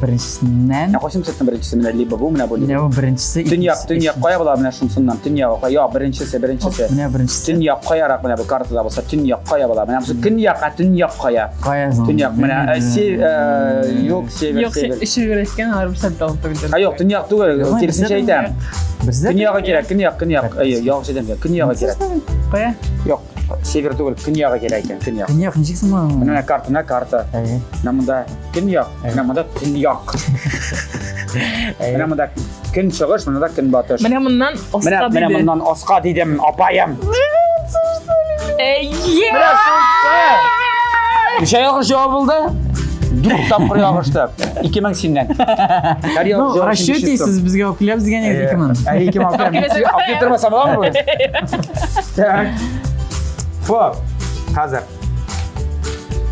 C: Беренчесеннән.
A: Ә кайсы рецептның беренчесе менә либо бу, менә бу.
C: Менә бу беренчесе.
A: Төньяк, төньяк кая була менә шунсыннан? Төньяк, кая? Беренчесе, беренчесе.
C: Менә беренчесе.
A: Төньяк каярак менә бу картада булса, төньяк кая була? Менә бу көньяк, ә төньяк кая?
C: Кая соң?
A: Төньяк менә юк, север,
B: Юк,
A: север.
B: север әйткән, алар бер сәт алып түгел.
A: Ә юк, төньяк түгел, киресенчә әйтәм. Төньягы кирәк, көньяк, көньяк. Әйе, ялгыш әйтәм, көньягы кирәк.
C: Кая?
A: Юк, север түгел, көньягы кирәк икән, көньяк.
C: Көньяк ничек соң?
A: Менә карта, менә карта. Менә монда көньяк, менә монда төньяк. Менә монда көнчыгыш, монда көнбатыш.
B: Менә моннан аска
A: Менә
B: диде.
A: Менә моннан аска дидем, апаем.
B: Әйе!
A: Менә шунысы. Ничә ялгыш җавап булды? Дүрт тапкыр ялгышты. 2000 синнән. Һәр
C: Ну,
A: ялгыш җавап өчен
C: расчете
A: 500 сум.
C: сез безгә алып киләбез дигән идегез 2000.
A: Ә 2000 алып киләм. Алып килеп тормасам буламы бүген? Так. Хоп. Хәзер.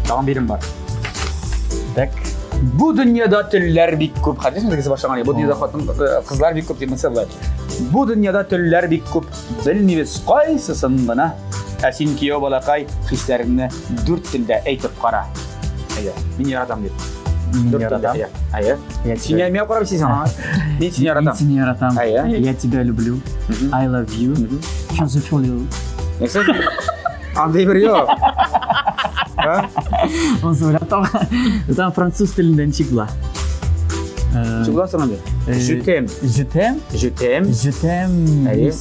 A: Тагын бирем бар.
C: Так.
A: Бу дөньяда телләр бик күп. Хәдис музыкасы башлаган. Бу дөньяда хатын кызлар бик күп дип нәрсә болай. Бу дөньяда телләр бик күп. Белмибез кайсысын гына. Ә син кияү балакай хисләреңне дүрт телдә әйтеп кара. Әйе, мин яратам дип.
C: Мин
A: Дүрт телдә,
C: яратам.
A: әйе. Әйе.
C: Я
A: Син
C: тебя-
A: миңа карап исисең, а? Мин сине
C: Мин
A: яратам.
C: сине яратам.
A: Әйе.
C: Я тебя люблю.
A: Мгм.
C: I love you.
A: Мгм.
C: Je suis
A: Нәрсә? Андый бер юк. А?
C: Онсы уйлап тапкан. Там француз телендә ничек була?
A: Ничек була соң инде? Je t'aime.
C: Je t'aime.
A: Je t'aime.
C: Je t'aime.
A: Әйе.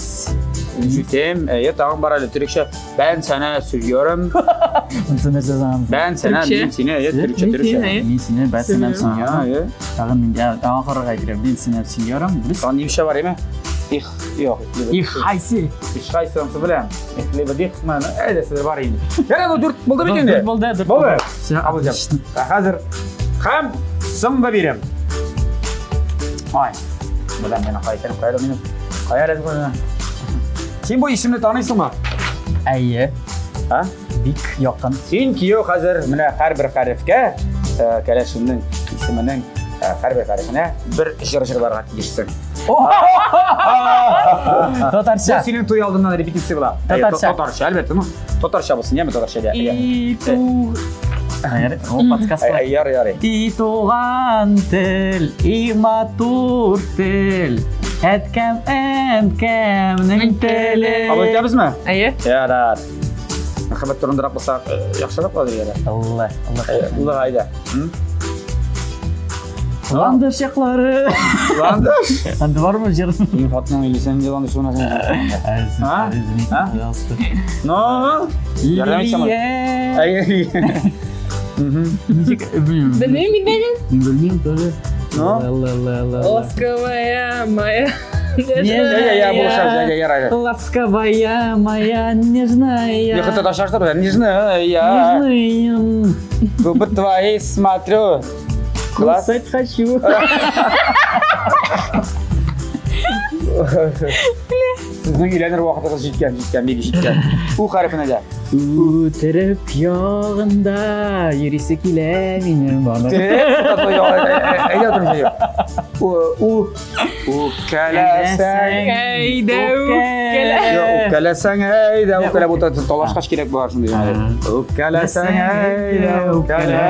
A: Je t'aime. Әйе, тагын бар әле төрекчә. Ben sana seviyorum.
C: Онсы нәрсә соң?
A: Ben sana
B: Төрекчә.
A: мин сине, әйе, төрекчә,
B: Мин
A: төрекчә.
B: сине, әйе.
C: Мин сине, ben sana
B: Seviyorum.
A: Я,
C: seviyorum.
A: әйе.
C: Тагын мин тагын карарга кирәк. Мин сине seviyorum. Дөрес?
A: Тагын немчә бар, әйме? Их, юк.
C: Их, хайсы.
A: Их, хайсы, онсы беләм. Их, либо дих, мәне, әйдә, сездә бар инде. Ярар, бу дүрт булды бит инде.
C: Дүрт булды, дүрт
A: Булды.
C: булды. Всё,
A: Кабул итәм.
C: отлично.
A: Ә хәзер һәм соңгы бирем. Ай, беләм, мені кайтарып кайда минем. Кая әле бу? Син бу исемне таныйсыңмы?
C: Әйе,
A: А?
C: бик якын.
A: Син кияү хәзер менә һәрбер хәрефкә, кәләшеңнең исеменең һәрбер хәрефенә бер җыр җырларга тиешсең.
C: Татарча.
A: Бу синең туй алдыннан репетиция була.
C: Татарча.
A: Татарча, әлбәттә. Ну, татарча булсын, яме татарча дә.
B: И ту.
C: Хәер, о, подсказка.
A: Ярый, ярый.
C: И туган тел, и матур тел, әткәм, әнкәмнең теле.
A: Кабул итәбезме?
B: Әйе.
A: Ярар. Мәхәббәт турындарак булса, яхшырак булыр иде.
C: Алла, Алла.
A: Алла әйдә.
C: Ландыш яклары.
A: Ландыш.
C: Анда бармы җыр?
A: Синең хатының или син ландыш булмасаң. А? А? Но, ярдәм итсәм.
C: Лилия. Ничек, белмим.
B: Белмим мин дә.
C: Белмим тоже.
A: Но?
C: Алла, Алла, Алла.
B: Ласковая моя.
A: Я, я, булыша, я, я, я.
C: Ласковая моя нежная.
A: Я хотел даже что нежная. Я.
C: Нежная.
A: Губы твои смотрю. Глаз.
C: Кусать хочу.
A: Сезнең өйләнер вакытыгыз җиткән, җиткән, бик җиткән. У хәрефенә дә.
C: Үтереп ягында йөрисе килә минем аны.
A: Әйдә утырып У, у, үпкәләсәң.
B: Әйдә үпкәлә.
A: Юк, үпкәләсәң, әйдә, үпкәлә бу талашкач кирәк була шундый җөмлә. Үпкәләсәң, әйдә, үпкәлә.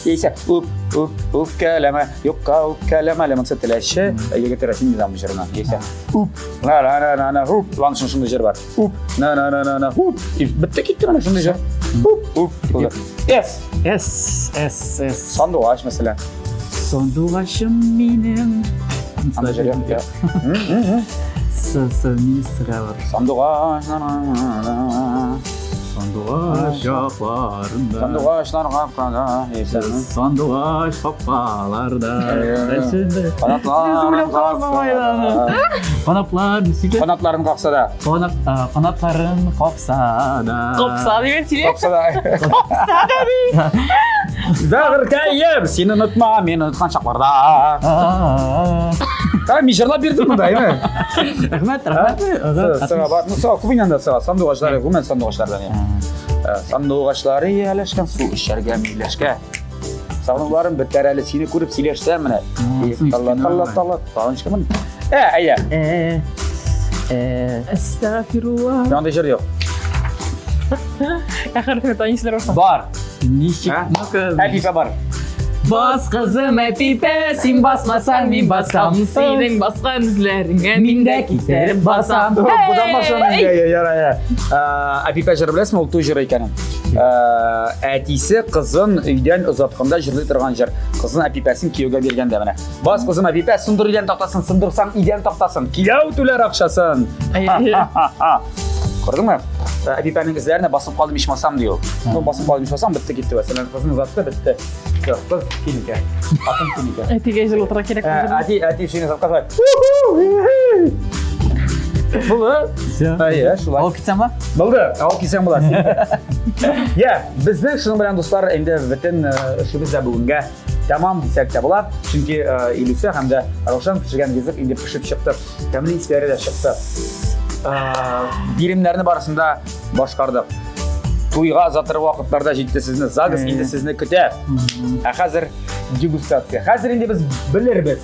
A: Яисә, үп, үп, үпкәләмә, юкка үпкәләмә, әле монысы теләче, егет рәсми низам җырына. Яисә, үп, на на на на на, үп, лан шундый җыр бар. Үп, на на на на на, үп, бетте китте менә шундый җыр. Үп, үп, булды. S,
C: S, S, S.
A: сандугач мәсәлән.
C: Сандугачым минем.
A: Андый җыр юк.
C: С, С, министрга бар.
A: Сандугач, на на на.
C: Сандугач якларында.
A: Сандугачлар капкада. Яисә,
C: Сандугач капкаларда.
A: Канатларын какса да.
C: Канатлар ничек?
A: Канатларын какса да.
C: Канат, канатларын какса да.
B: Копса дигән сөйлә.
A: Какса да. Бәгырькәем, сине онытма, мин оныткан чакларда. Кара, мин җырлап бирдем монда, әйме?
C: Рәхмәт, рәхмәт.
A: Сыга бар. Ну, сыга күп инде сыга. Сандугачлар, гомумән сандугачлардан. Сандугачлары ияләшкән су эчәргә миләшкә. Сагынуларым бетәр әле сине күреп сөйләшсәм менә. Талла, талла, талла, тагын чыкмын. Әйдә.
B: Әстәгъфирулла.
A: Андый җыр юк.
B: Ә хәрефне таныйсызлар бармы?
A: Бар.
C: Ничек? Ну-ка.
A: Әпипә бар.
C: Бас кызым әпипә, син басмасаң мин басам.
B: Синең баскан эзләреңә
C: Мин дә китереп басам.
A: Будан башлана инде, яра, яра. Әпипә җыры беләсеңме, ул туй җыры икәнен. Әтисе кызын өйдән озатканда җырлый торган җыр. Кызын әпипәсен кияүгә биргәндә менә. Бас кызым әпипә, сындыр идән тактасын, сындырсаң идән тактасын. Кияү түләр акчасын. Күрдеңме? Әпипәнең эзләренә басып калдым ичмасам ди ул. Ну, басып калдым ичмасам, бетте китте. Мәсәлән, кызын озатты, бетте. Юк, кыз синеке. Хатын синеке.
B: Әтигә җылытырга кирәк.
A: Әти, әти сине озаткан. Булды. Әйе, шулай.
C: Алып китсәм ба?
A: Булды. Алып китсәң була. Я, безнең шуның белән дуслар, инде бөтен эшебез дә бүгенгә тәмам дисәк тә була. Чөнки Илүсә һәм дә Раушан пешергән ризык инде пешеп чыкты. Тәмле исләре дә чыкты. Биремнәрне барысын да башкардык. Туйга озатыр вакытлар да җитте сезне. ЗАГС инде сезне көтә. Ә хәзер дегустация. Хәзер инде без белербез.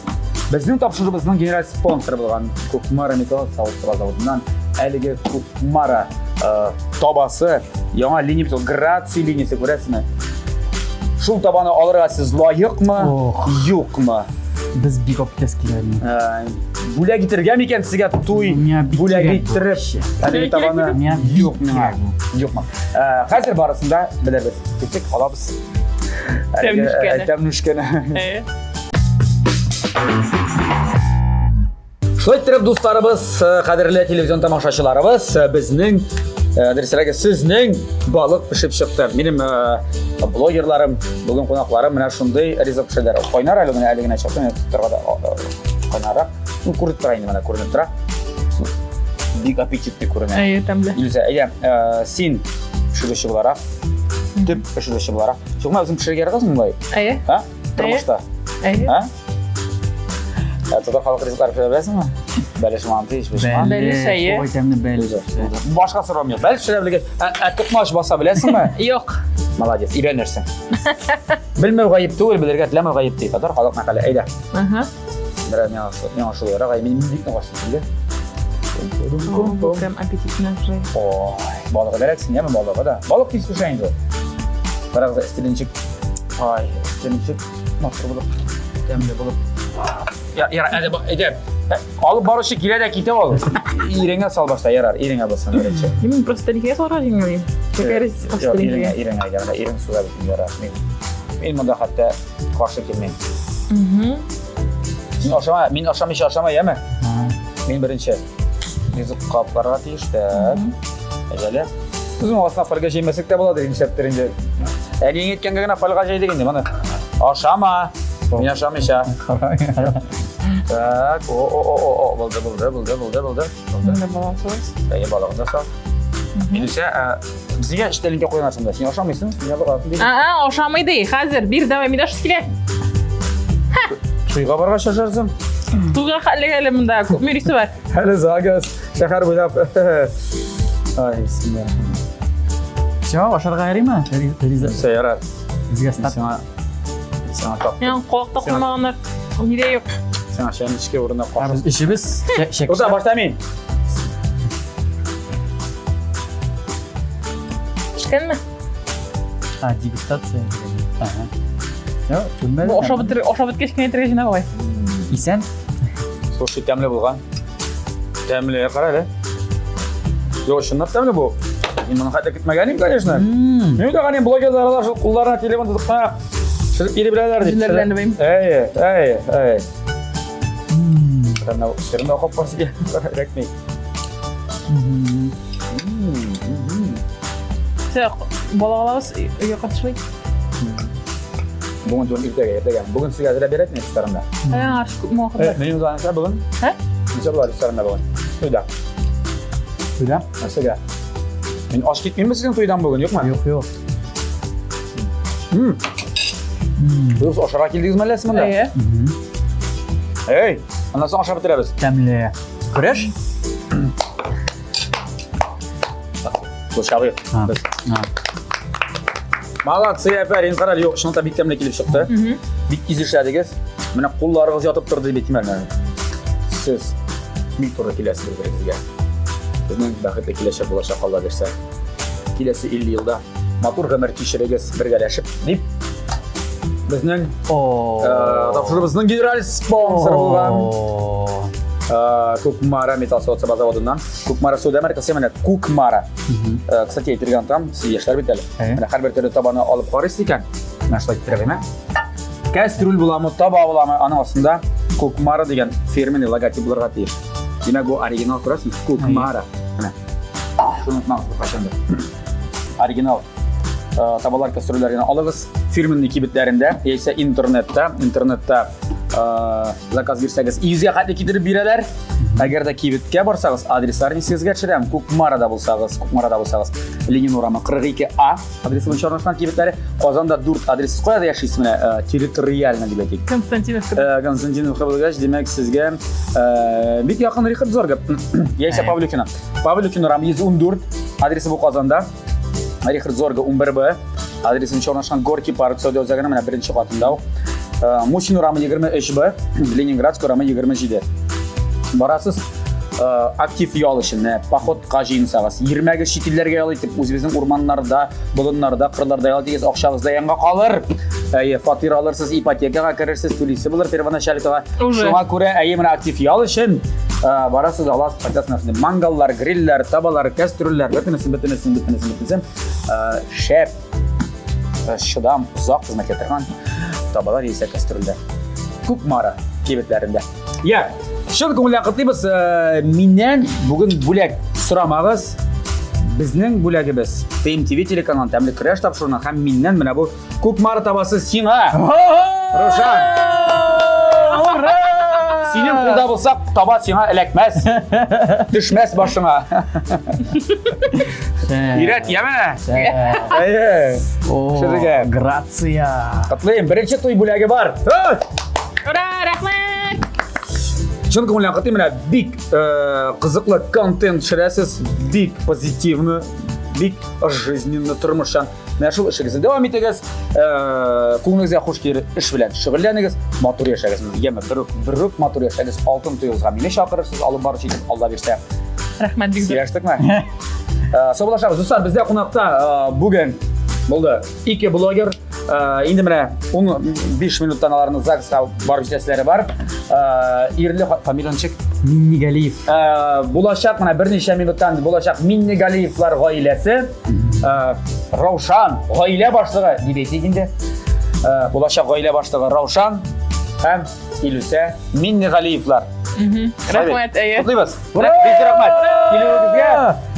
A: Безнең тапшыруыбызның генераль спонсоры булган Кукмара металл савыт-саба заводыннан әлеге Кукмара табасы яңа линия бит ул, Граци линиясе күрәсезме? Шул табаны алырга сез лаекмы, юкмы?
C: Без бик оптес киләме.
A: Бүләк итергә микән сезгә туй бүләк иттереп? Әлеге табаны юк миңа. Юкмы? Хәзер барысын да белербез. Киттек, алабыз.
B: Тәмнүшкәне.
A: Тәмнүшкәне. Шулай иттереп, дусларыбыз, кадерле телевизион тамашачыларыбыз, безнең, дөресрәге, сезнең балык пешеп чыкты. Минем блогерларым, бүген кунакларым менә шундый ризык пешерделәр. Кайнар әле менә әле генә чыкты, менә тотарга да кайнаррак. Ну, күренеп тора инде менә, күренеп тора. Бик аппетитный күренә.
B: Әйе, тәмле.
A: Илүзә, әйдә, син пешерүче буларак, төп пешерүче буларак. Юкмы, үзең пешерергә яратасыңмы болай?
B: Әйе.
A: А? Тормышта.
B: Әйе.
A: А? Татар халык ризыклары пешерә беләсеңме? Бәлеш манты, ичбешман.
B: Бәлеш, әйе.
C: Ой, тәмле бәлеш.
A: Башка сорауым юк. Бәлеш пешерә белгәч, ә токмач баса беләсеңме?
B: Юк.
A: Молодец, өйрәнерсең. Белмәү гаеп түгел, белергә теләмәү гаеп ди. Татар халык мәкале. Әйдә.
B: Ага.
A: Берәр миңа шул, миңа шул ярар, мин бик нык ачтым инде.
B: Прям аппетитно уже.
A: Ой, балыгы да рәтсен, яме балыгы да. Балык тиз пешә инде. Карагыз, өсте ничек. Ай, өсте ничек матур булып, тәмле булып. Я, ярар, әйдә, әйдә. Алып баручы килә дә китә ул. Иреңә сал башта, ярар, иреңә булсын беренче.
B: Мин просто тәлинкәгә салырга җиңелим. Какая разница,
A: Юк, иреңә, иреңә, әйдә, менә ирең суга бит, ярар. Мин, мин монда хәтта каршы килмим. Мин ашама, мин ашамыйча ашама, яме? Мин беренче ризык капларга тиеш, так. Әҗәле. Үзең астына фольга җәймәсәк тә була дигән нишләптер инде. Әниең әйткәнгә генә фольга җәйдек инде, моны. Ашама. Мин ашамыйча. Так, о, о, о, о, о, булды, булды, булды, булды, булды. Булды.
B: Менә балансыз.
A: Әйе, балыгын да сал. Илүсә, безгә өч тәлинкә куйган шунда. Син ашамыйсың, син ябыгасың дип.
B: А, ашамый ди. Хәзер бир, давай, мин ашыйсы килә.
A: Туйга баргач ашарсың.
B: Туйга хәтле әле монда күп йөрисе бар.
A: Әле загас, шәһәр буйлап. Ай, бисмилла.
C: Все, ашарга ярыймы? Риза.
A: Все, ярар.
C: Безгә старт.
A: Сиңа сиңа тап.
B: Миңа колакта куймаганнар. Нидә юк.
A: Сиңа чәнечке урынына
C: Без
A: кашык.
C: эчебез.
A: Тукта, башта мин.
B: Пешкәнме?
C: А, дегустация. Ага. Все, бүлмәдә.
B: Бу ашап бетер, ашап беткәч кенә әйтергә җыена бугай.
C: Исән?
A: Слушай, тәмле булган. Тәмле, кара әле. Юк, чынлап тәмле бу. Мин моны хәтта көтмәгән идем, конечно. Мин уйлаган идем, блогерлар алар шул кулларына телефон тотып кына чыгып йөри беләләр дип.
B: Җилләрдән
A: Әй, әй, әй. Менә сырын да кап каршы эләкми.
B: Все, балык алабыз, өйгә кайтышлый.
A: Бүген түгел, иртәгә, иртәгә. Бүген сезгә әзерләп бирәт мин ресторанда.
B: Ә, аш күпме вакыт бар?
A: Меню нәрсә бүген?
B: Ә?
A: Нәрсә була ресторанда бүген? Туйда.
C: Туйда?
A: Нәрсәгә? Мин аш китмимме сезнең туйдан бүген, юкмы?
C: Юк, юк.
A: Сез ашарга килдегезме әллә сез монда?
B: Әйе.
A: Эй, аннан соң ашап бетерәбез.
C: Тәмле. Көрәш?
A: Бу чабыйк.
C: А,
A: Без.
C: а.
A: Молодцы, афәрин, кара, юк, чынлап та бик тәмле килеп чыкты. Бик тиз эшләдегез. Менә кулларыгыз ятып торды дип әйтим әле. Сез бик туры киләсез бер-берегезгә. Безнең бәхетле киләчәк булачак, Алла бирсә. Киләсе 50 елда. Матур гомер кичерегез бергәләшеп, дип безнең тапшыруыбызның генераль спонсоры булган Кукмара металл савыт саба заводыннан. Кукмара сәүдә маркасы менә Кукмара. Кстати, әйтергә онытам, сез яшьләр бит әле. Менә һәрбер төрле табаны алып карыйсыз икән. Менә шулай иттереп, әйме? Кәстрүл буламы, таба буламы, аның астында Кукмара дигән фирменный логотип булырга тиеш. Димәк, бу оригинал күрәсеңме? Кукмара. Менә. Шуны онытмагыз беркайчан да. Оригинал табалар кәстрүлләр генә алыгыз. Фирменный кибетләрендә, яисә интернетта, интернетта заказ бирсәгез, 100-гә хәтле китереп бирәләр. Әгәр дә кибеткә барсагыз, адресларын исегезгә төшерәм. Кукмарада булсагыз, Кукмарада булсагыз, Ленин урамы 42А адресы буенча урнашкан кибетләре. Казанда 4 адрес. Сез кайда яшисез менә территориально дип әйтик?
B: Константиновка.
A: Константиновка булгач, димәк, сезгә бик якын Рихард Зорга. Яисә Павлюхина. Павлюхина урамы 114 адресы бу Казанда. Рихард Зорга 11Б адресы буенча урнашкан Горький парк сәүдә үзәгенең менә беренче катында ук. Мусин урамы 23Б, Ленинградский урамы 27. Барасыз, актив ял өчен, менә походка җыенсагыз, йөрмәгез чит илләргә ял итеп, үзебезнең урманнарда, болыннарда, кырларда ял итегез, акчагыз да янга калыр. Әйе, фатир алырсыз, ипотекага керерсез, түлисе булыр первоначалькага. Шуңа күрә, әйе, менә актив ял өчен барасыз, аласыз, кайтасыз, менә шундый мангаллар, грилләр, табалар, кәстрүлләр, бөтенесен, бөтенесен, бөтенесен, бөтенесен шәп, чыдам, озак хезмәт итә торган табалар яисә кәстрүлләр. Кукмара кибетләрендә. Я, чын күңелдән котлыйбыз. Миннән бүген бүләк сорамагыз. Безнең бүләгебез ТМТВ телеканалының тәмле көрәш тапшыруына һәм миннән менә бу Кукмара табасы сиңа. Рушан.
C: Ура!
A: Синең кулда булса, таба сиңа эләкмәс. Төшмәс башыңа. Өйрәт, яме? Әйе. Шерегә.
C: Грация.
A: Котлыйм, беренче туй бүләге бар.
B: Ура, рәхмәт!
A: Чын күңелдән котлыйм, менә бик кызыклы контент төшерәсез, бик позитивны, бик жизненно тормышчан. Менә шул эшегезне дәвам итегез, күңелегезгә хуш килер эш белән шөгыльләнегез, матур яшәгез. Яме, берүк, берүк матур яшәгез. Алтын туегызга мине чакырырсыз, алып баручы итеп, Алла бирсә.
B: Рәхмәт бик зур.
A: Сөйләштекме? Саубуллашабыз. Дуслар, бездә кунакта бүген булды ике блогер. Инде менә 15 минуттан аларның ЗАГСка барып җитәселәре бар. Ирле фамилия ничек?
C: Миннигалиев.
A: Булачак менә берничә минуттан булачак Миннигалиевлар гаиләсе. Раушан, гаилә башлыгы дип әйтик инде. Булачак гаилә башлыгы Раушан һәм Илүсә Миннигалиевлар.
B: Рәхмәт, әйе.
A: Котлыйбыз. Бик рәхмәт. Килүегезгә.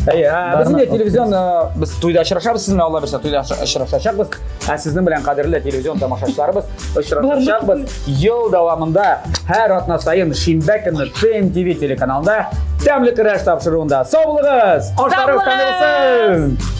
A: Әйе, без инде телевизион без туйда очрашабыз сезнең Алла бирсә туйда очрашачакбыз. Ә сезнең белән кадерле телевизион тамашачыларыбыз очрашачакбыз. Ел дәвамында һәр атна саен шимбә көнне ТМТВ телеканалында Тәмле көрәш тапшыруында. Сау булыгыз! Ашларыгыз тәмле булсын!